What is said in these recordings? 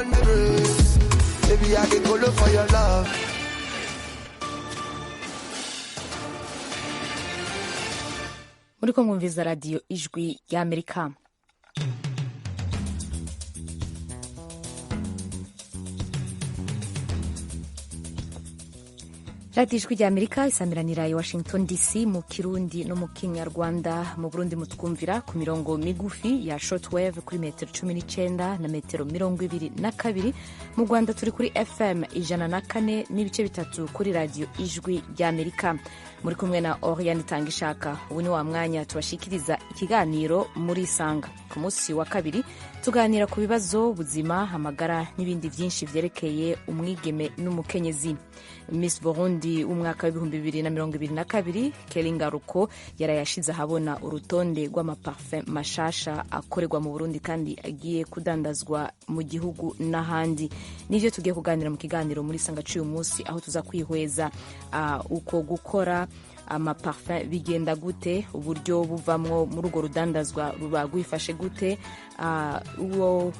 on the race. Baby, I dey go for your love. Muri ko mwumviza Radiyo Ijwi ry'Amerika. Radiyo Ijwi ry'Amerika isamiranira i Washington DC mu Kirundi no mu Kinyarwanda. Mu Burundi mutwumvira ku mirongo migufi ya shortwave kuri metero 19 na metero 22. Mu Rwanda turi kuri FM 104.3 kuri Radiyo Ijwi ry'Amerika. Muri kumwe na Oriane Itangishaka. Ubu ni wa mwanya tubashikiriza ikiganiro Muri Isanga. Ku munsi wa kabiri tuganira ku bibazo, ubuzima, amagara n'ibindi byinshi vyerekeye umwigeme n'umukenyezi. Miss Burundi w'umwaka w'2022 Kelly Ngaruko yarayashize ahabona urutonde rw'amaparfum mashasha akorerwa mu Burundi kandi agiye kudandazwa mu gihugu n'ahandi. Nivyo tugiye kuganira mu kiganiro Muri Isanga c'uyu munsi, aho tuza kwihweza uko gukora amaparfum bigenda gute, uburyo buvamwo muri urwo rudandazwa ruba rwifashe gute, uwo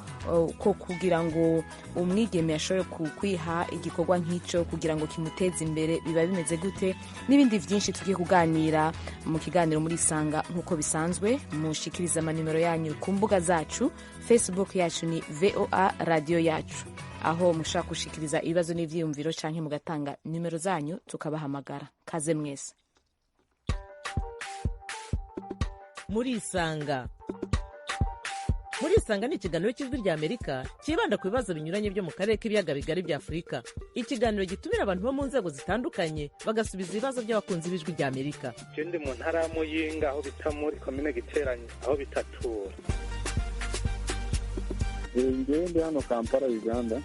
ko kugira ngo umwigeme ashobore kwiha igikorwa nk'ico kugira ngo kimuteze imbere biba bimeze gute, n'ibindi byinshi tugiye kuganira mu kiganiro Muri Isanga. Nk'uko bisanzwe, mushikiriza amanimero yanyu ku mbuga zacu. Facebook yacu ni VOA Radio Yacu, aho mushobora gushikiriza ibibazo n'ivyiyumviro canke mugatanga nimero zanyu tukabahamagara. Kaze mwese. Muri Isanga. Muri Isanga ni ikiganiro cy'Ijwi rya Amerika cyibanda ku bibazo binyuranye byo mu karere k'Ibiyaga Bigari bya Afurika. Ikiganiro gitumira abantu bo mu nzego zitandukanye, bagasubiza ibibazo by'abakunzi b'Ijwi rya Amerika. Je ndi mu ntara ya Muyinga, aho bita muri komine Giteranyi, aho bitatura. Njyewe ndi hano Kampala, Uganda.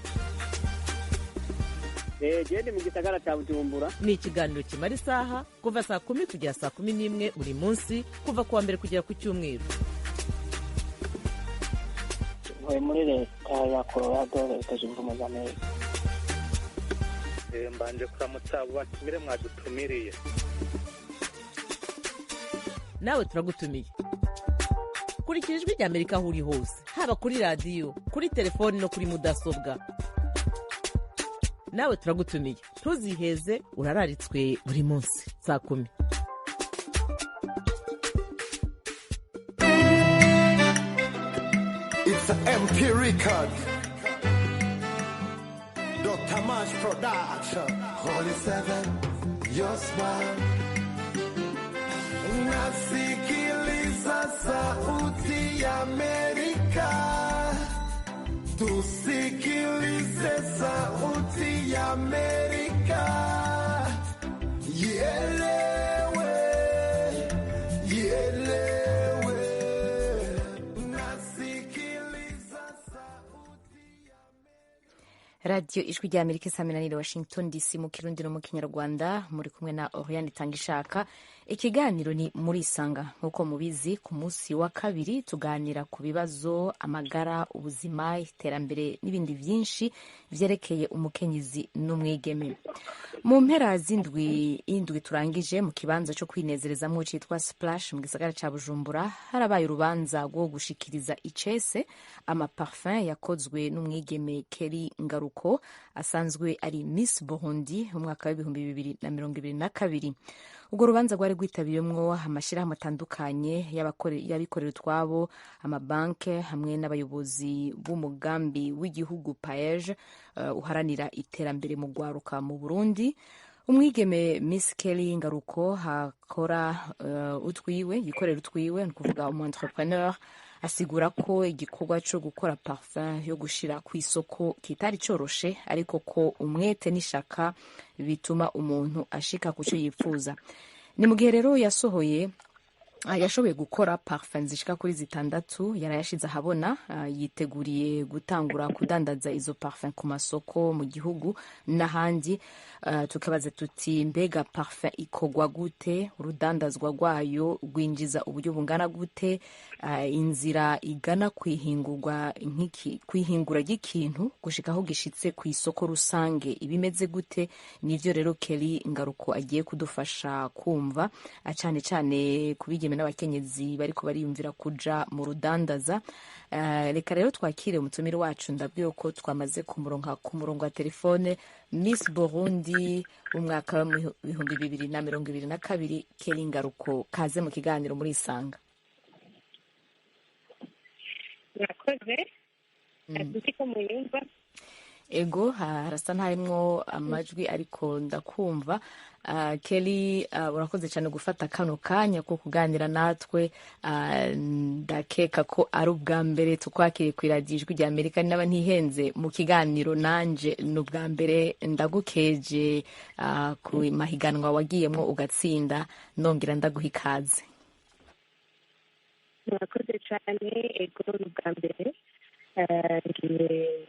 Gende mu gisagara cya Bujumbura. Ni ikiganiro kimara isaha, kuva saa 10 kugera saa 11 buri munsi, kuva ku wa mbere kugera ku cyumweru. Ntuye muri Leta ya Colorado, Leta Zunze Ubumwe za Amerika. Mbanje kuramutsa abo batumire mwadutumiriye. Nawe turagutumiye. Kurikira Ijwi rya Amerika aho uri hose, haba kuri radiyo, kuri telefoni no kuri mudasobwa. Nawe turagutumiye, ntuziheze, urararitswe buri munsi saa 10. It's a MP record. Dr. Mash Production. Holy Seven, your smile. Nasikiliza Sauti ya Amerika. Tusikilize Sauti ya Amerika. Ielewe, ielewe. Nasikiliza sauti ya Radiyo Ijwi rya Amerika isaminanire Washington DC mu Kirundi no mu Kinyarwanda. Muri kumwe na Oriane Itangishaka. Ikiganiro ni Muri Isanga. Nk'uko mubizi, ku munsi wa kabiri tuganira ku bibazo, amagara, ubuzima, iterambere n'ibindi byinshi vyerekeye umukenyezi n'umwigeme. Mu mpera z'indwi indwi turangije, mu kibanza cyo kwinezerezamwo citwa Splash mu gisagara ca Bujumbura, harabaye urubanza rwo gushikiriza icese amaparfum yakozwe n'umwigeme Kelly Ngaruko, asanzwe ari Miss Burundi umwaka w'2022. Urwo rubanza rwari rwitabiriwemwo amashirahamwe atandukanye y'abikorera utwabo, amabanke hamwe n'abayobozi b'umugambi w'igihugu PAEJ, uharanira iterambere mu rwaruka mu Burundi. Umwigeme Miss Kelly Ngaruko akora utwiwe, yikorera utwiwe, ni ukuvuga umu entrepreneur, asigura ko igikorwa cyo gukora parfum yo gushira ku isoko kitari coroshe, ariko ko umwete n'ishaka bituma umuntu ashika ku cyo yifuza. Ni mu gihe rero yasohoye, yashoboye gukora parfum zishika kuri zitandatu, yarayashize ahabona. Yiteguriye gutangura kudandaza izo parfum ku masoko mu gihugu n'ahandi. Tukabaza tuti: mbega parfum ikorwa gute? Urudandazwa rwayo rwinjiza uburyo bungana gute? Inzira igana kwihingurwa nk'iki, kwihingura ry'ikintu gushika aho gishitse ku isoko rusange ibimeze gute? Nivyo rero Kelly Ngaruko agiye kudufasha kumva, cane cane kubigeme abigeme n'abakenyezi bariko bariyumvira kuja mu rudandaza. Reka rero twakire umutumire wacu. Ndabwiye ko twamaze kumuronka ku murongo wa telefone, Miss Burundi umwaka wa 2022, Kelly Ngaruko. Kaze mu kiganiro muri Isanga. Murakoze. Nzi ko munyumva? Ego, harasa ntarimwo amajwi, ariko ndakumva. Kelly, urakoze cyane gufata kano kanya ko kuganira natwe. Ndakeka ko ari ubwa mbere tukwakiriye ku iradiyo Ijwi rya Amerika, naba ntihenze mu kiganiro nanje ni ubwa mbere. Ndagukeje ku mahiganwa wagiyemwo ugatsinda, nongera ndaguha ikaze. Murakoze cyane. Ego, ni ubwa mbere. Ngiye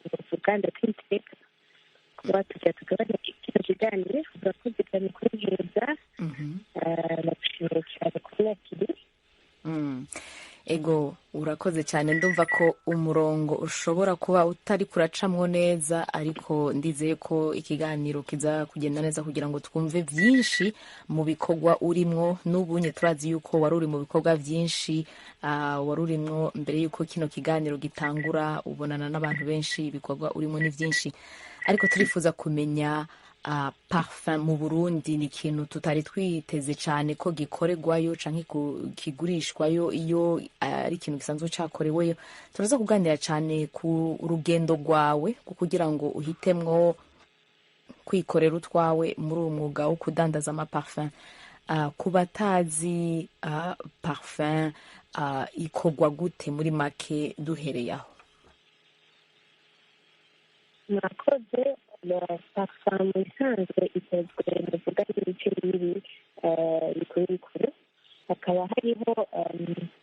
kuvuga ndakwiteka kuba tujya tugabanya kino kiganiro. Urakoze cyane kunteza, ndagushimiye cyane kunyakiri. Ego, urakoze cyane. Ndumva ko umurongo ushobora kuba utari kuracamwo neza, ariko ndizeye ko ikiganiro kiza kugenda neza kugira ngo twumve byinshi mu bikorwa urimwo. N'ubunye turazi yuko wari uri mu bikorwa byinshi, wari urimwo mbere yuko kino kiganiro gitangura, ubonana n'abantu benshi, ibikorwa urimo ni byinshi, ariko turifuza kumenya parfum mu Burundi ni ikintu tutari twiteze cyane ko gikorerwayo canke kigurishwayo, iyo ari ikintu gisanzwe cakoreweyo. Turaza kuganira cyane ku rugendo rwawe kugira ngo uhitemwo kwikorera utwawe muri uwo mwuga wo kudandaza amaparfum. Ku batazi, parfum ikorwa gute muri make, duhereye aho? Murakoze. Parfum mu isanzwe ikozwe, ndavuga, n'ibice bibiri bikuru bikuru. Hakaba hariho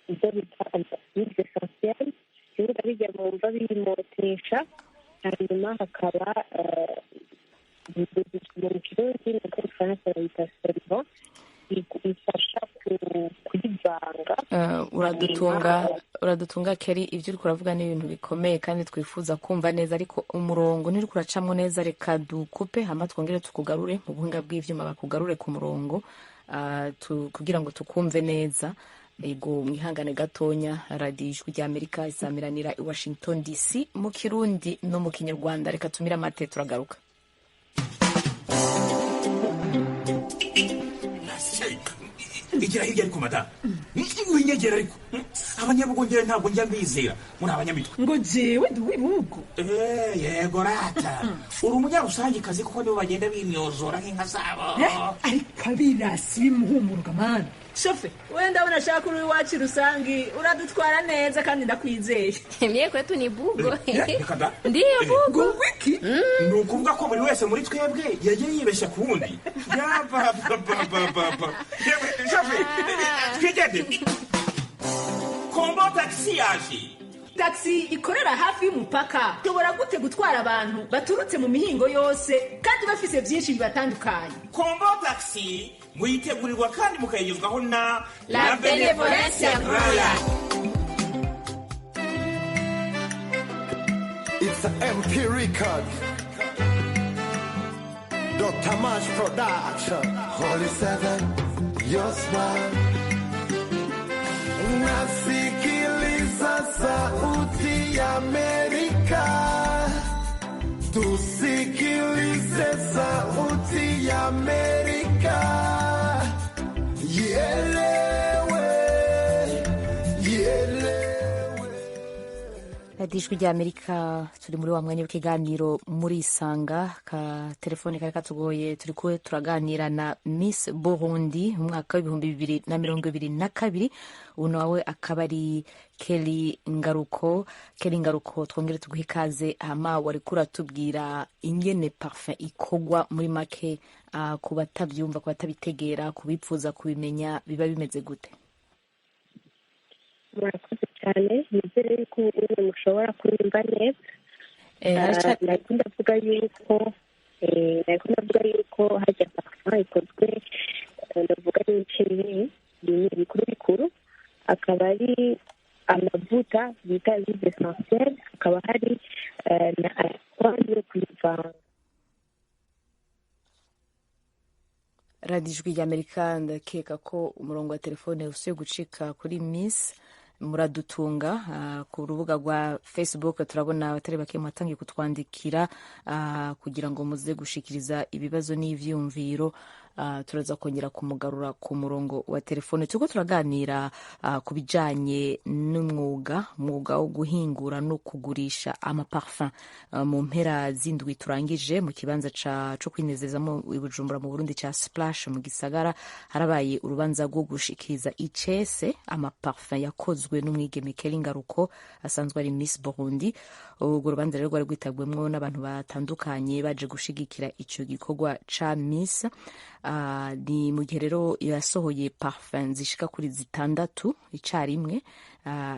ibyo bita huile essentielle, ibibuga bijya mu mva biyimotesha. Hanyuma hakaba mu Kirundi nako Ifaransa bayita solvant, ifasha kuyivanga. Uradutunga, uradutunga Kelly. Ibyo uriko uravuga ni ibintu bikomeye kandi twifuza kumva neza, ariko umurongo ntiriko uracamwo neza. Reka dukupe hama twongere tukugarure mu buhinga bw'ivyuma, bakugarure ku murongo kugira ngo tukumve neza. Ego, mwihangane gatonya. Radiyo Ijwi rya Amerika isamiranira i Washington DC mu Kirundi no mu Kinyarwanda. Reka tumire amate, turagaruka. Igira hirya ariko madamu, winyegera ariko. Abanyabugongera ntabwo njya mbizera muri abanyamitwe. Ngo jewe ndi uw'ibihugu. Yego rata, uri umunyarusangikazi, kuko nibo bagenda bimyozora nk'inka zabo. Ariko abirasi bimuhumuruka mana. Shofe, wenda ndabona ashaka uri iwacu rusangi uradutwara neza kandi ndakwizeye. Mie kwetu ni bugo. Reka da. Ndiyo bugo. Wiki ni ukuvuga ko buri wese muri twebwe yagiye yibeshya ku wundi. Yabababababa, shofe, twigende. Kombo Tagisi yaje. Tagisi ikorera hafi y'umupaka ishobora gute gutwara abantu baturutse mu mihingo yose kandi bafise byinshi bibatandukanye? Kombo Tagisi muyitegurirwa kandi mukayigezwaho na La Benevolencia Royal. It's a MP record. Dr. Mash Production. Holy Seven, your smile. Nasikiliza Sauti ya Amerika. Tusikilize Sauti ya Amerika. Ielewe, ielewe. Radiyo Ijwi rya Amerika, turi muri wa mwanya w'ikiganiro muri Isanga. Ka telefone kari katugoye. Turi kuwe turaganira na Miss Burundi mu mwaka wa 2022, ubu nawe akaba ari Kelly Ngaruko. Kelly Ngaruko, twongere tuguhe ikaze. Hama wari kuratubwira ingene parfum ikorwa muri make, ku batabyumva, ku batabitegera, ku bipfuza kubimenya, biba bimeze gute? Murakoze cyane. Nizere yuko ubu mushobora kunyumva neza. Nariko ndavuga yuko hajya parfum ikozwe, ndavuga n'ibice bibiri bikuru bikuru, akaba ari amavuta bita huile essentielle, hakaba hari na alcool yo kuyivanga. Radiyo Ijwi ry'Amerika, ndakeka ko umurongo wa telefone usuye gucika kuri Miss. Muradutunga, ku rubuga rwa Facebook turabona abatari bake mwatangiye kutwandikira kugira ngo muze gushikiriza ibibazo n'ivyumviro. Turaza kongera kumugarura ku murongo wa telefone. Turiko turaganira ku bijanye n'umwuga, umwuga wo guhingura no kugurisha amaparfum. Mu mpera z'indwi turangije, mu kibanza co kwinezezamo i Bujumbura mu Burundi ca Splash mu gisagara, harabaye urubanza rwo gushikiriza icese amaparfum yakozwe n'umwigeme Kelly Ngaruko asanzwe ari Miss Burundi. Urwo rubanza rero rwari rwitabwemwo n'abantu batandukanye baje gushigikira ico gikorwa ca Miss. Ni mu gihe rero yasohoye parfum zishika kuri zitandatu icarimwe.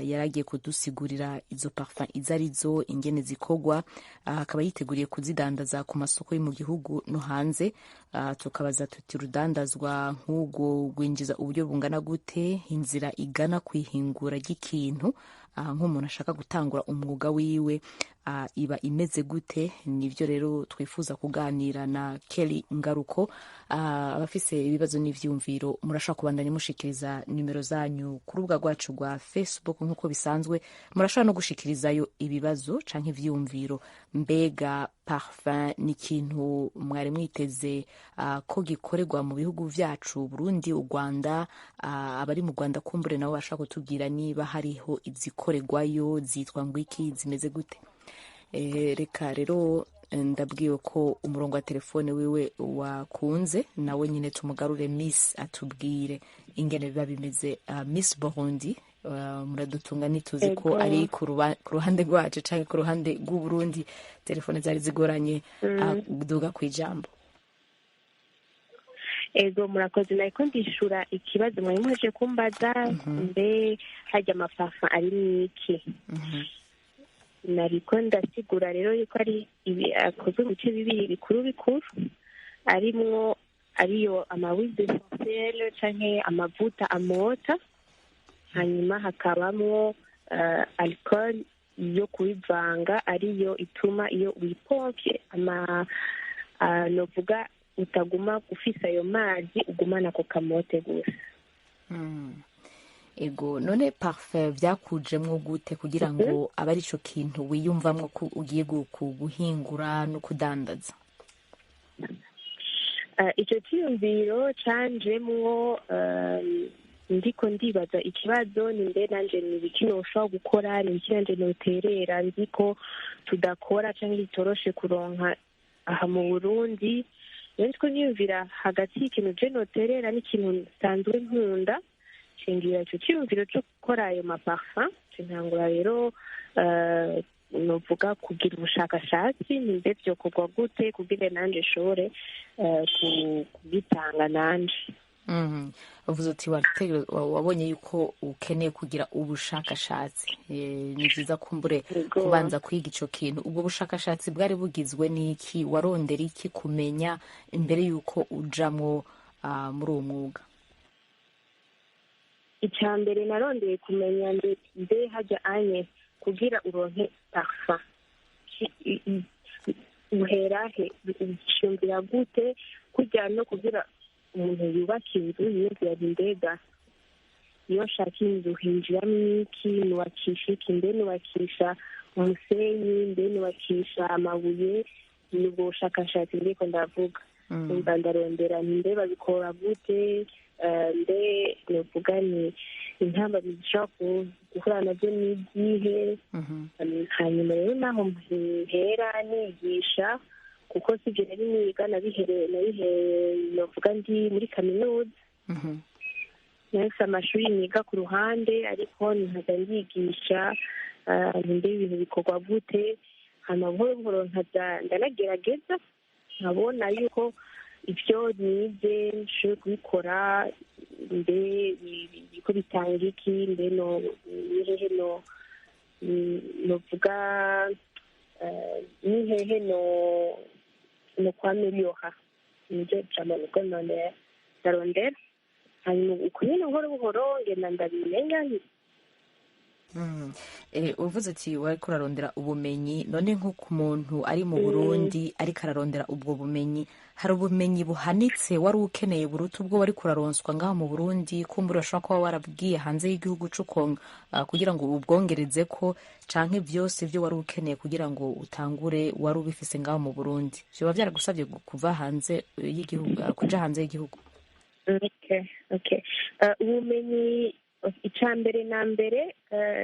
Yaragiye kudusigurira izo parfum izo arizo, ingene zikorwa, akaba yiteguriye kuzidandaza ku masoko yo mu gihugu no hanze. Tukabaza tuti rudandazwa nk'ubwo rwinjiza uburyo bungana gute? Inzira igana kwihingura ry'ikintu, nk'umuntu ashaka gutangura umwuga wiwe, iba imeze gute? Nivyo rero twifuza kuganira na Kelly Ngaruko. Abafise ibibazo n'ivyumviro murashobora kubandanya mushikiriza nimero zanyu ku rubuga rwacu rwa Facebook nk'uko bisanzwe. Murashobora no gushikirizayo ibibazo canke ivyumviro. Mbega parfum ni ikintu mwari mwiteze ko gikorerwa mu bihugu vyacu, Burundi, u Rwanda? Abari mu Rwanda kumbure nabo bashobora kutubwira niba hariho izikorerwayo, zitwa ngwiki, zimeze gute? Reka rero, ndabwiwe ko umurongo wa telefone wiwe wakunze, nawe nyine tumugarure Miss atubwire ingene biba bimeze. Miss Burundi, muradutunga, ntituzi ko ari ku ruhande rwacu canke ku ruhande rw'Uburundi, telefone zari zigoranye. Duga kw'ijambo. Ego, murakoze. Nariko ndishura ikibazo mwari muhejeje kumbaza, mbe harya amaparfum ari mwiki? Nariko ndasigura rero yuko ari akozwe mu bice bibiri bikuru bikuru, arimwo ariyo ama huile essentielle canke amavuta amota, hanyuma hakabamwo alcool yo kubivanga, ariyo ituma iyo wipompye ama novuga utaguma ufise ayo mazi, ugumana ako kamote gusa. Ego, none parfum vyakujemwo gute kugira ngo abe ari ico kintu wiyumvamwo ko ugiye guhingura no kudandaza? Ico ciyumviro canjemwo ndiko ndibaza ikibazo ni mbe nanje ni ibiki noshobora gukora, ni ibiki nanje noterera nzi ko tudakora canke bitoroshe kuronka aha mu Burundi. Rero ndiko niyumvira hagati y'ikintu je noterera n'ikintu nsanzwe nkunda, nshingira ico ciyumviro co gukora ayo maparfum. Ntangura rero novuga kugira ubushakashatsi, ni mbe vyokorwa gute kugira nanje nshobore kubitanga nanje. Uvuze uti wabonye yuko ukeneye kugira ubushakashatsi. Ni vyiza kumbure kubanza kwiga ico kintu. Ubwo bushakashatsi bwari bugizwe n'iki? Warondera iki kumenya imbere yuko ujamwo muri uwo mwuga? Icya mbere narondeye kumenya mbe harya anye kugira uronke parfum uhera he, uciyumvira gute? Kurya no kugira umuntu yubaka inzu yiyumvira ati mbega iyo nshaka inzu hinjiramo iki, nubakisha iki, mbe nubakisha umusenyi, mbe nubakisha amabuye? Ni ubwo bushakashatsi ndiko ndavuga. Mba ndarondera nti mbe babikora gute, mbe novuga ni intamba zishobora guhura nabyo n'igihe. Hanyuma rero naho mpera nigisha, kuko sibyo nari niga, nabihereye novuga ndi muri kaminuza. Nahise amashuri niga ku ruhande, ariko nkaza ndigisha mbe ibintu bikorwa gute. Hanyuma buhoro buhoro nkaza ndanagerageza, nkabona yuko ibyo nize nshoboye kubikora, mbe biriko bitanga iki, mbe no ni hehe no novuga ni hehe no kwameliyora, nivyo jambo niko ndarondera. Hanyuma uko nyene buhoro buhoro ngenda ndabimenya. Uvuze ati wariko urarondera ubumenyi, none nko ku muntu ari mu Burundi ariko ararondera ubwo bumenyi, hari ubumenyi buhanitse wari ukeneye buruta ubwo wari kuraronswa ngaho mu Burundi? Kumbura urashobora kuba warabwiye hanze y'igihugu c'ukonga kugira ngo ubwongereze ko, canke vyose vyo wari ukeneye kugira ngo utangure wari ubifise ngaho mu Burundi? Vyoba vyaragusavye kuva hanze y'igihugu, kuja hanze y'igihugu? Okay. Ubumenyi, icya mbere na mbere,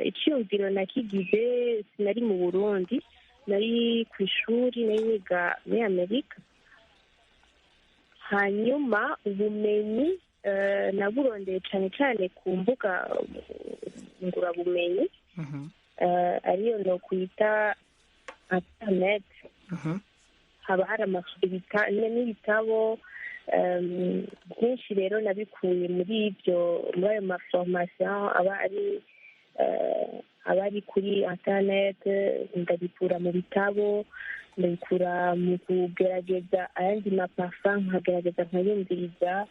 icyiyumviro nakigize sinari mu Burundi, nari ku ishuri, nari niga muri Amerika. Hanyuma ubumenyi naburondeye cyane cyane ku mbuga ngurabumenyi, ariyo nokwita internet. Haba hari n'ibitabo byinshi. Rero nabikuye muri ibyo, muri ayo maformation aba ari kuri internet, ndabikura mu bitabo, ndabikura mu kugerageza ayandi maparfum, nkagerageza nkayumviriza,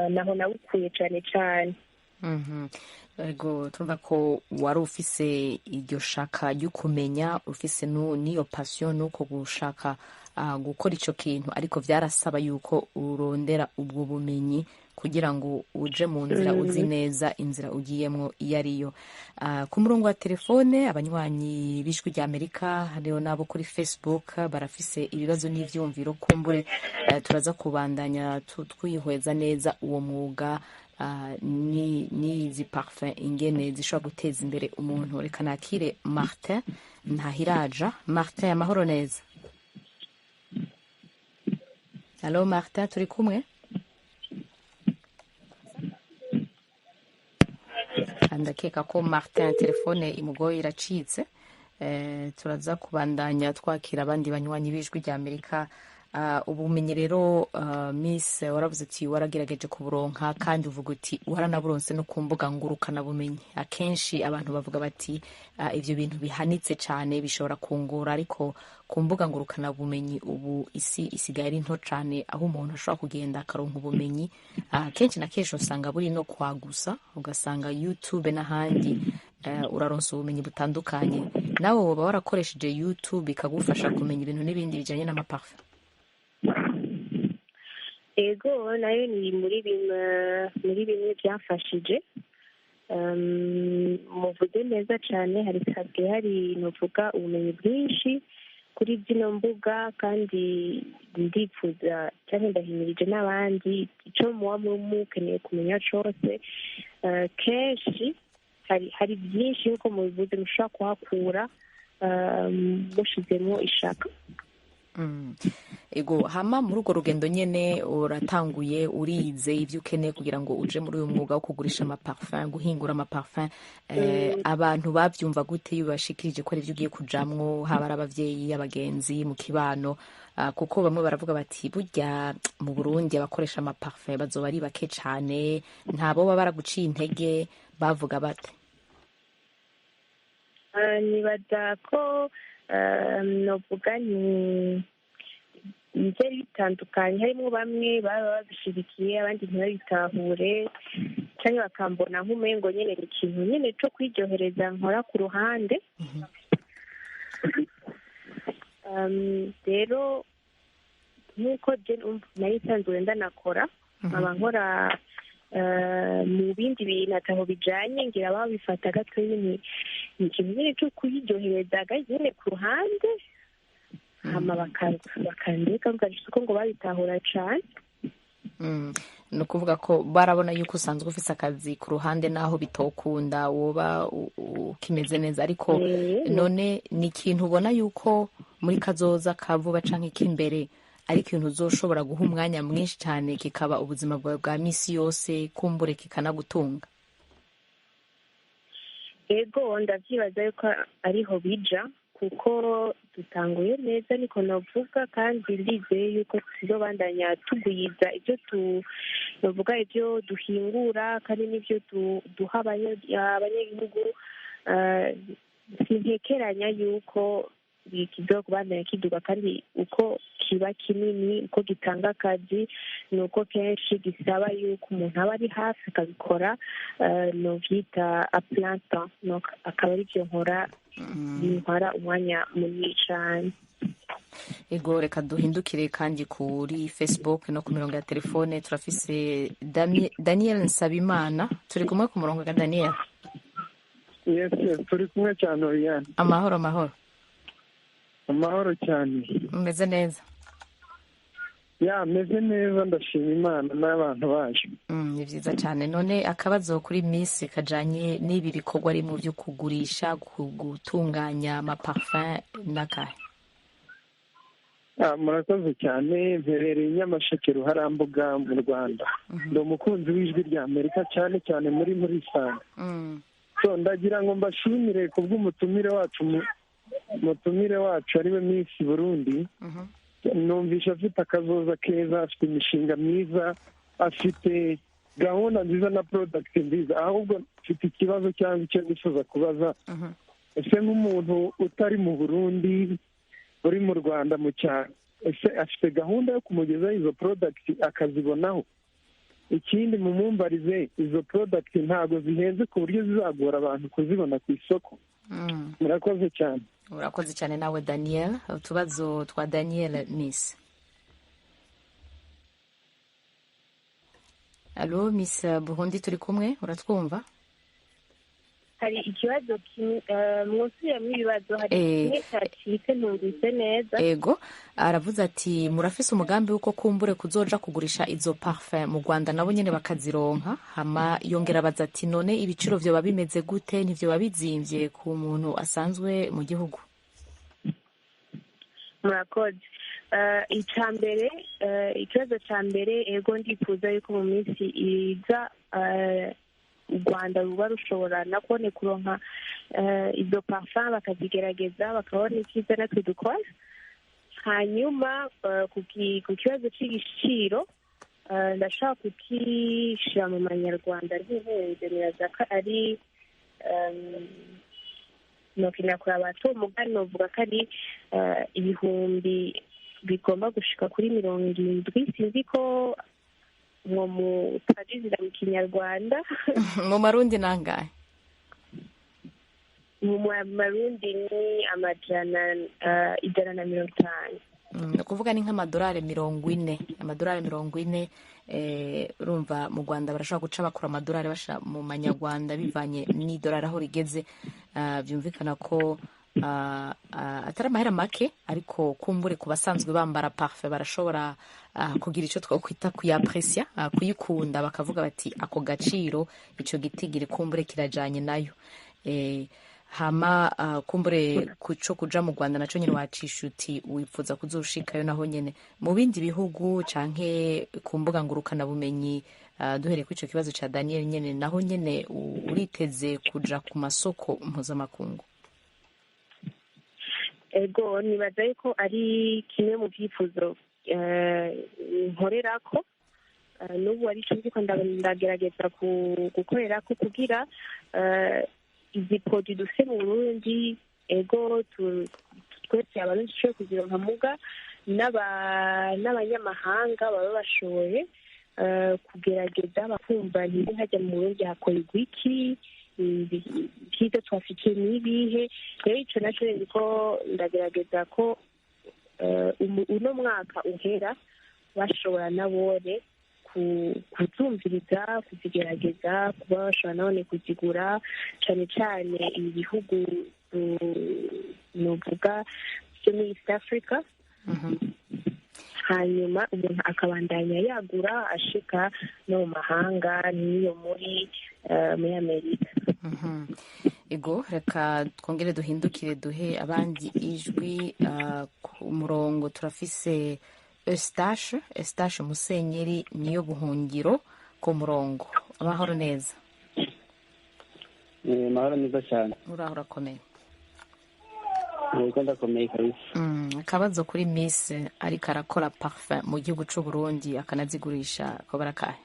naho nawukuye cyane cyane. Ego, turumva ko wari ufise iryo shaka ryo kumenya, ufise n'iyo passion, nuko gushaka gukora ico kintu, ariko vyarasaba yuko urondera ubwo bumenyi kugira ngo uje mu nzira uzi neza inzira ugiyemwo iyo ariyo. Ku murongo wa telefone, abanywanyi b'Ijwi rya Amerika hariho n'abo kuri Facebook barafise ibibazo n'ivyumviro. Kumbure turaza kubandanya twihweza neza uwo mwuga n'izi parfum, ingene zishobora guteza imbere umuntu. Reka nakire Martin Ntahiraja. Martin, amahoro neza? Allo Martin, turi kumwe? Ndakeka ko Martin telefone imugoye iracitse. Turaza kubandanya twakira abandi banywanyi b'Ijwi rya Amerika. Ubumenyi rero, Miss, waravuze ati waragerageje kuburonka, kandi uvuga uti waranaburonse no ku mbuga ngurukanabumenyi. Akenshi abantu bavuga bati ivyo bintu bihanitse cyane bishobora kungura, ariko ku mbuga ngurukanabumenyi ubu isi isigaye ari nto cyane, aho umuntu ashobora kugenda akaronka ubumenyi. Kenshi na kenshi usanga buri no kwagusa, ugasanga YouTube n'ahandi uraronsa ubumenyi butandukanye. Nawe woba warakoresheje YouTube ikagufasha kumenya ibintu n'ibindi bijanye n'amaparfum? Ego, nayo ni muri bimwe byafashije. Muvuze neza cyane, hari hasigaye hari nuvuga ubumenyi bwinshi kuri zino mbuga, kandi ndipfuza cyangwa ndahimirije n'abandi, icyo muba mukeneye kumenya cyose, kenshi hari byinshi nk'uko mubivuze mushobora kuhakura mushizemo ishaka. Ego, hama muri urwo rugendo nyene uratanguye, urize ivyo ukeneye kugira ngo uje muri uyu mwuga wo kugurisha amaparfum, guhingura amaparfum. Abantu bavyumva gute iyo bashikirije ko ari ivyo ugiye kujamwo, haba ari abavyeyi, abagenzi, mu kibano? Kuko bamwe baravuga bati burya mu Burundi abakoresha amaparfum bazoba ari bake cane. Ntabo baba baraguciye intege? Bavuga bate? Nibaza ko novuga ni byari bitandukanye, harimo bamwe baba babishyigikiye, abandi ntibabitahure cyangwa bakambona nk'umengo nyine ni ikintu nyine cyo kwiryohereza nkora ku ruhande. Rero nk'uko nari nsanzwe ndanakora, nkaba nkora mu bindi bintu ataho bijanye, ngira babifata gato ni ikintu nyine cyo kwiryohereza nyine ku ruhande, hama bakandeka ko ngo babitahura cane. Ni ukuvuga ko barabona yuko usanzwe ufise akazi ku ruhande, naho bitokunda woba ukimeze neza. Ariko none ni ikintu ubona yuko muri kazoza ka vuba canke k'imbere ari ikintu uzoshobora guha umwanya mwinshi cyane, kikaba ubuzima bwawe bwa misi yose, kumbure kikanagutunga? Ego, ndavyibaza yuko ariho bija, kuko dutanguye neza niko navuga, kandi ndizeye yuko tuzobandanya tugwiza ibyo tu navuga ibyo duhingura kandi n'ibyo duha abanyagihugu. Sintekeranya yuko Kizokubandanya kiduga, kandi uko kiba kinini, uko gitanga akazi, ni uko kenshi gisaba yuko umuntu aba ari hafi akabikora, novyita à plein temps. Donc akaba ari byo nkora bintwara umwanya munini cane. Ego, reka duhindukire kandi kuri Facebook no ku mirongo ya telefone. Turafise Daniel Nsabimana, turi kumwe ku murongo ga Daniel? Yes, turi kumwe cyane, Oriane. Amahoro, amahoro. Amahoro cyane. Umeze neza? Ya, meze neza, ndashima Imana n'abantu bacu. Ni vyiza cyane. None akabazo kuri Miss kajanye n'ibi bikorwa ari mu byo kugurisha, gutunganya amaparfum n'akahe? Ah, murakoze cyane. Mperereye i Nyamasheke, Ruharambuga, mu Rwanda. Ndi umukunzi w'Ijwi rya Amerika, cyane cyane muri Isanga. So ndagira ngo mbashimire ku bw'umutumire wacu, mutumire wacu ariwe Miss Burundi. Numvisha afite akazoza keza, afite imishinga myiza, afite gahunda nziza na product nziza. Ahubwo mfite ikibazo cyangwa icyo nifuza kubaza: ese nk'umuntu utari mu Burundi, uri mu Rwanda mu cyaro, ese afite gahunda yo kumugezaho izo product akazibonaho? Ikindi mumumbarize, izo product ntabwo zihenze ku buryo zizagora abantu kuzibona ku isoko? Murakoze cyane. Urakoze cyane nawe, Daniel. Utubazo twa Daniel, Miss. Allo, Miss Burundi, turi kumwe, uratwumva? Hari ikibazo kimwe, mwusubiramo ibibazo, hari kimwe cyacitse, ntumvise neza. Ego, aravuze ati murafise umugambi w'uko kumbure kuzoja kugurisha izo parfum mu Rwanda, nabo nyene bakazironka? Hama yongera abaza ati none ibiciro vyoba bimeze gute, ntivyoba bizimvye ku muntu asanzwe mu gihugu? Murakoze. Icya mbere, ikibazo cya mbere, ego, ndifuza yuko mu minsi iza u Rwanda ruba rushobora na kubone kuronka izo parfum, bakazigerageza, bakabona icyiza natwe dukora. Hanyuma ku kibazo cy'igiciro, ndashaka kukishyira mu manyarwanda ntihenze, nibaza ko ari nokinakura abaca umugani, novuga ko ari ibihumbi bigomba gushika kuri 70. Sinzi ko mwo mutadizira mu Kinyarwanda. Mu marundi nangahe? Mu marundi ni 150. Ni ukuvuga ni nk'amadolari 40, amadolari 40. Urumva mu Rwanda barashobora guca bakura amadolari bashyira mu manyarwanda bivanye n'idolari aho rigeze. Byumvikana ko atari amahera make, ariko kumbure ku basanzwe bambara parfum barashobora kugira icyo twakwita kuyapresia, kuyikunda, bakavuga bati ako gaciro, icyo gitigiri kumbure kirajanye nayo. Hama kumbure kuco kuja mu Rwanda naco nyene wacisha uti wifuza kuzoshikayo naho nyene mu bindi bihugu canke ku mbuga ngurukana bumenyi. Duhereye kuri ico kibazo ca Daniel nyene, naho nyene uriteze kuja ku masoko mpuzamakungu? Ego, nibaza yuko ari kimwe mu byifuzo nkorerako n'ubu, ari cyo ndiko ndagerageza gukorerako kugira izi produit dufite mu Burundi, ego, twese Abarundi dushoboye kuzironka, muga n'abanyamahanga baba bashoboye kugerageza bakumva ntibe hajya mu Burundi hakorerwa iki, ibyiza twafitiye n'ibihe. Rero ico naco ndiko ndagerageza ko uno mwaka uhera bashobora nabone kuzumviriza, kuzigerageza, kuba bashobora nabone kuzigura, cane cane ibi bihugu novuga byo muri East Africa. Hanyuma umuntu akabandanya yagura ashika no mu mahanga, n'iyo muri Amerika. Ego, reka twongere duhindukire duhe abandi ijwi ku murongo. Turafise Eustache Musenyeri niyo buhungiro ku murongo. Amahoro neza? Mahoro neza cyane. Uraho, urakomeye? Yego, ndakomeye kabisa. Akabazo kuri Miss ariko arakora parfum mu gihugu c'u Burundi akanazigurisha, ko barakahe?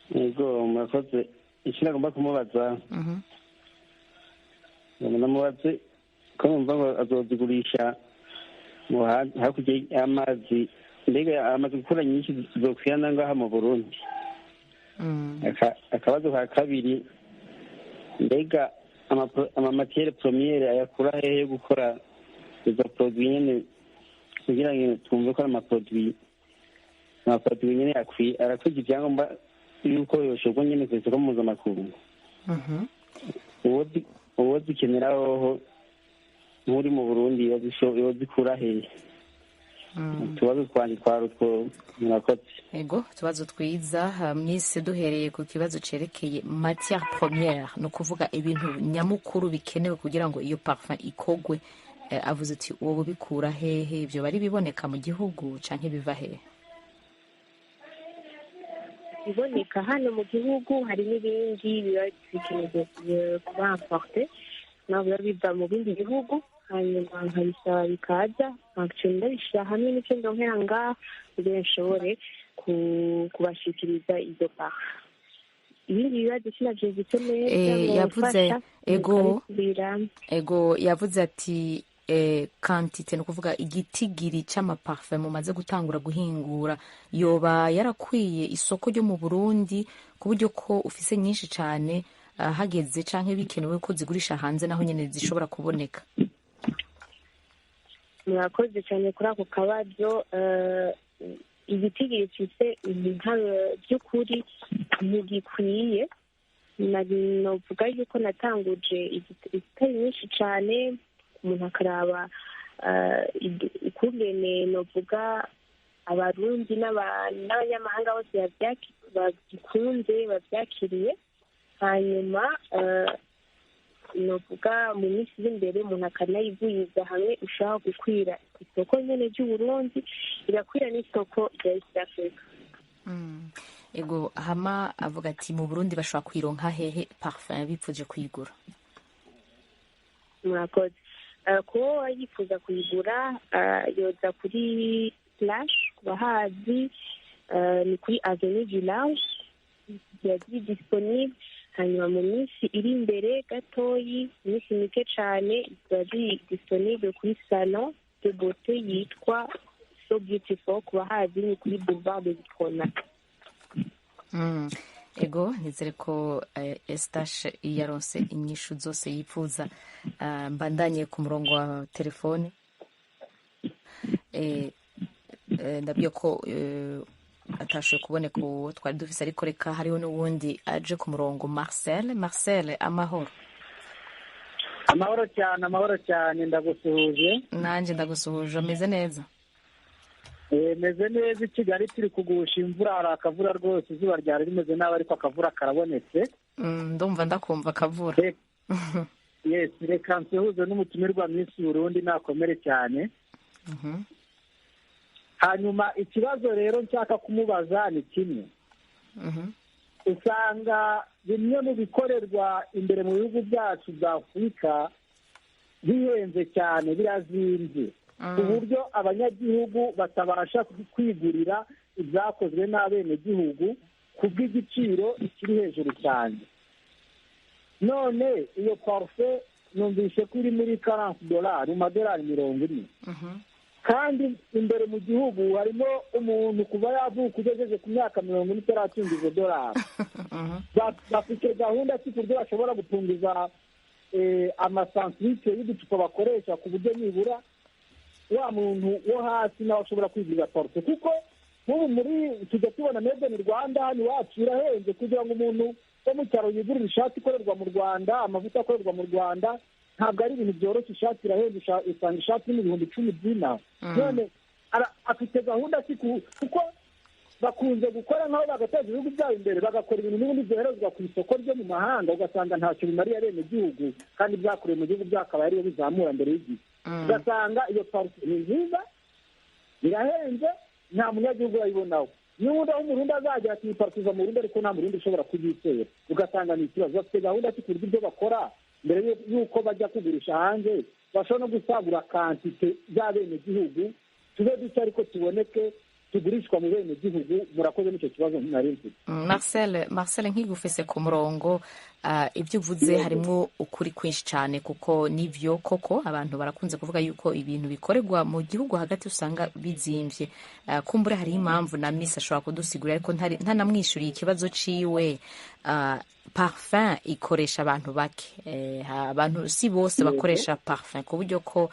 Yego, murakoze. Icyo nagomba kumubaza, ndamubaze Ko numva ngo azozigurisha ngo hakurya y'amazi, mbega amaze gukora nyinshi zokwira ngaha mu Burundi? Akabazo ka kabiri, mbega ama matières premières ayakura hehe yo gukora izo produits nyene, kugira ngo twumve ko ari ama produits nyene akwiye, arakwije ibyangombwa yuko yoshorwa nyene kw'isoko mpuzamakungu? Uwo zikenera hoho nk'uri mu Burundi yozikura hehe? Utubazo twanje twari utwo, murakoze. Ego, utubazo twiza. Mwese, duhereye ku kibazo cerekeye matière première, ni ukuvuga ibintu nyamukuru bikenewe kugira ngo iyo parfum ikogwe. Avuze ati uwo bikura hehe? Ibyo bari biboneka mu gihugu canke biva hehe? Iboneka hano mu gihugu, hari n'ibindi biba bikeneye kuba importé, naho biba biva mu bindi bihugu, hanyuma nkabisaba bikaza, nkaca ndabishyira hamwe n'icyo ndonkera ngaha kugira nshobore kubashikiriza izo parfum. Ibindi bibazo sinavyumvise neza. Yavuze mwofasha ego. mukabisubiramo. Ego, yavuze ati quantité, ni ukuvuga igitigiri c'amaparfum mumaze gutangura guhingura, yoba yarakwiye isoko ryo mu Burundi, ku buryo ko ufise nyinshi cane, hageze canke bikenewe ko zigurisha hanze, naho nyene zishobora kuboneka? Murakoze cyane kuri ako kabazo. Igitigiri mfise by'ukuri ntigikwiye. Novuga yuko natanguje izitari nyinshi cyane, umuntu akaraba ukungene novuga Abarundi n'abanyamahanga bose bagikunze, babyakiriye. Hanyuma novuga mu minsi iri imbere umuntu akanayigwiza hamwe ushobora gukwira isoko nyene ry'Uburundi, igakwira n'isoko rya East Africa. Ego, hama avuga ati mu Burundi bashobora kuyironka hehe parfum bipfuje kuyigura? Murakoze. Kuba yifuza kuyigura, yoza kuri Flash, ku bahazi ni kuri Avenue du Large, ziba ziri disponible. Hanyuma mu minsi iri imbere gatoyi, iminsi mike cane, ziba ziri disponible kuri salon de beauté yitwa So Beautiful, ku bahazi ni kuri Boulevard de Vitrona. Ego, nizere ko Estache yaronse inyishu zose yifuza. Mbandanye ku murongo wa telefone. Ndabwiye ko atashoboye kuboneka uwo twari dufise, ariko reka hariho n'uwundi aje ku murongo, Marcel. Marcel, amahoro? Amahoro cyane, amahoro cyane, ndagusuhuje. Nanjye ndagusuhuje. Ameze neza? Meze neza. I Kigali turi kugusha imvura, hari akavura rwose. Izuba ryari rimeze nabi, ariko akavura karabonetse. Ndumva ndakumva akavura. Yes, reka nsuhuze n'umutumirwa Miss Burundi, nakomere cyane. Hanyuma ikibazo rero nshaka kumubaza ni kimwe. Usanga bimwe mu bikorerwa imbere mu bihugu byacu bya Afurika bihenze cyane, birazimbye, ku buryo abanyagihugu batabasha kwigurira ibyakozwe n'abenegihugu ku bw'igiciro kiri hejuru cyane. None iyo parufe numvise ko iri muri 40 dolari, mu madolari 40, kandi imbere mu gihugu harimo umuntu kuva yavuka ugejeje ku myaka 40 utaratunga izo dolari. Bafite gahunda ki ku buryo bashobora gupunguza amasantiritiro y'uducupa bakoresha, ku buryo nibura wa muntu wo hasi nawe ashobora kwigurira parufe? Kuko nk'ubu muri tujya tubona made in Rwanda hano iwacu irahenze. Kugira ngo umuntu wo mu cyaro yigurire ishati ikorerwa mu Rwanda, amavuta akorerwa mu Rwanda, ntabwo ari ibintu byoroshye. Ishati irahenze, usanga ishati ni 10,000 by'inaha. None afite gahunda ki? Kuko bakunze gukora nk'aho bagateza ibihugu byabo imbere, bagakora ibintu n'ubundi byoherezwa ku isoko ryo mu mahanga, ugasanga ntacyo bimariye abenegihugu, kandi byakorewe mu gihugu byakabaye ariyo bizamura mbere y'igihe. Ugasanga iyo parufe ni nziza, irahenze, nta munyagihugu urayibonaho. N'ubundi aho Umurundi azagera ati iyi parufe iva mu Burundi, ariko nta Murundi ushobora kuyitera, ugasanga ni ikibazo. Bafite gahunda ki ku buryo ibyo bakora mbere y'uko bajya kugurisha hanze bashobora no gusagura quantité z'abenegihugu, tube duke ariko tuboneke? zigurishwa mu bene gihugu. Murakoze, n'icyo kibazo nari mfite. Marcel, nkigufise ku murongo, ibyo uvuze harimo ukuri kwinshi cyane, kuko nibyo koko abantu barakunze kuvuga yuko ibintu bikorerwa mu gihugu hagati usanga bizimvye. Kumbure hariho impamvu na Miss ashobora kudusigurira, ariko ntanamwishyuriye ikibazo ciwe. Parfum ikoresha abantu bake. Abantu si bose bakoresha parfum, ku buryo ko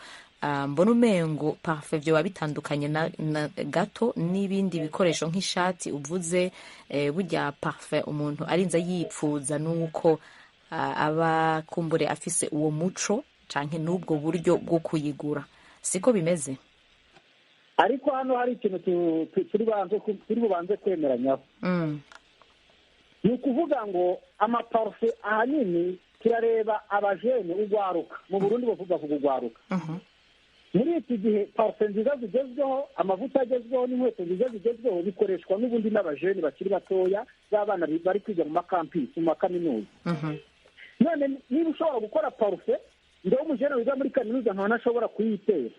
mbona umengo parfum byoba bitandukanye na gato n'ibindi bikoresho nk'ishati uvuze. Burya parfum umuntu arinze yipfuza nuko aba kumbure afise uwo muco canke n'ubwo buryo bwo kuyigura, siko bimeze? Ariko hano hari ikintu turi bubanze kwemeranyaho. Ni ukuvuga ngo amaparufe ahanini turareba abajene, ugwaruka. Mu Burundi bavuga ugwaruka. Muri iki gihe parufe nziza zigezweho, amavuta agezweho n'inkweto nziza zigezweho bikoreshwa n'ubundi n'abajene bakiri batoya, b'abana bari kwiga mu makampisi, mu makaminuza. None niba ushobora gukora parufe, ndewe umujene wiga muri kaminuza nkaba ntashobora kuyitera,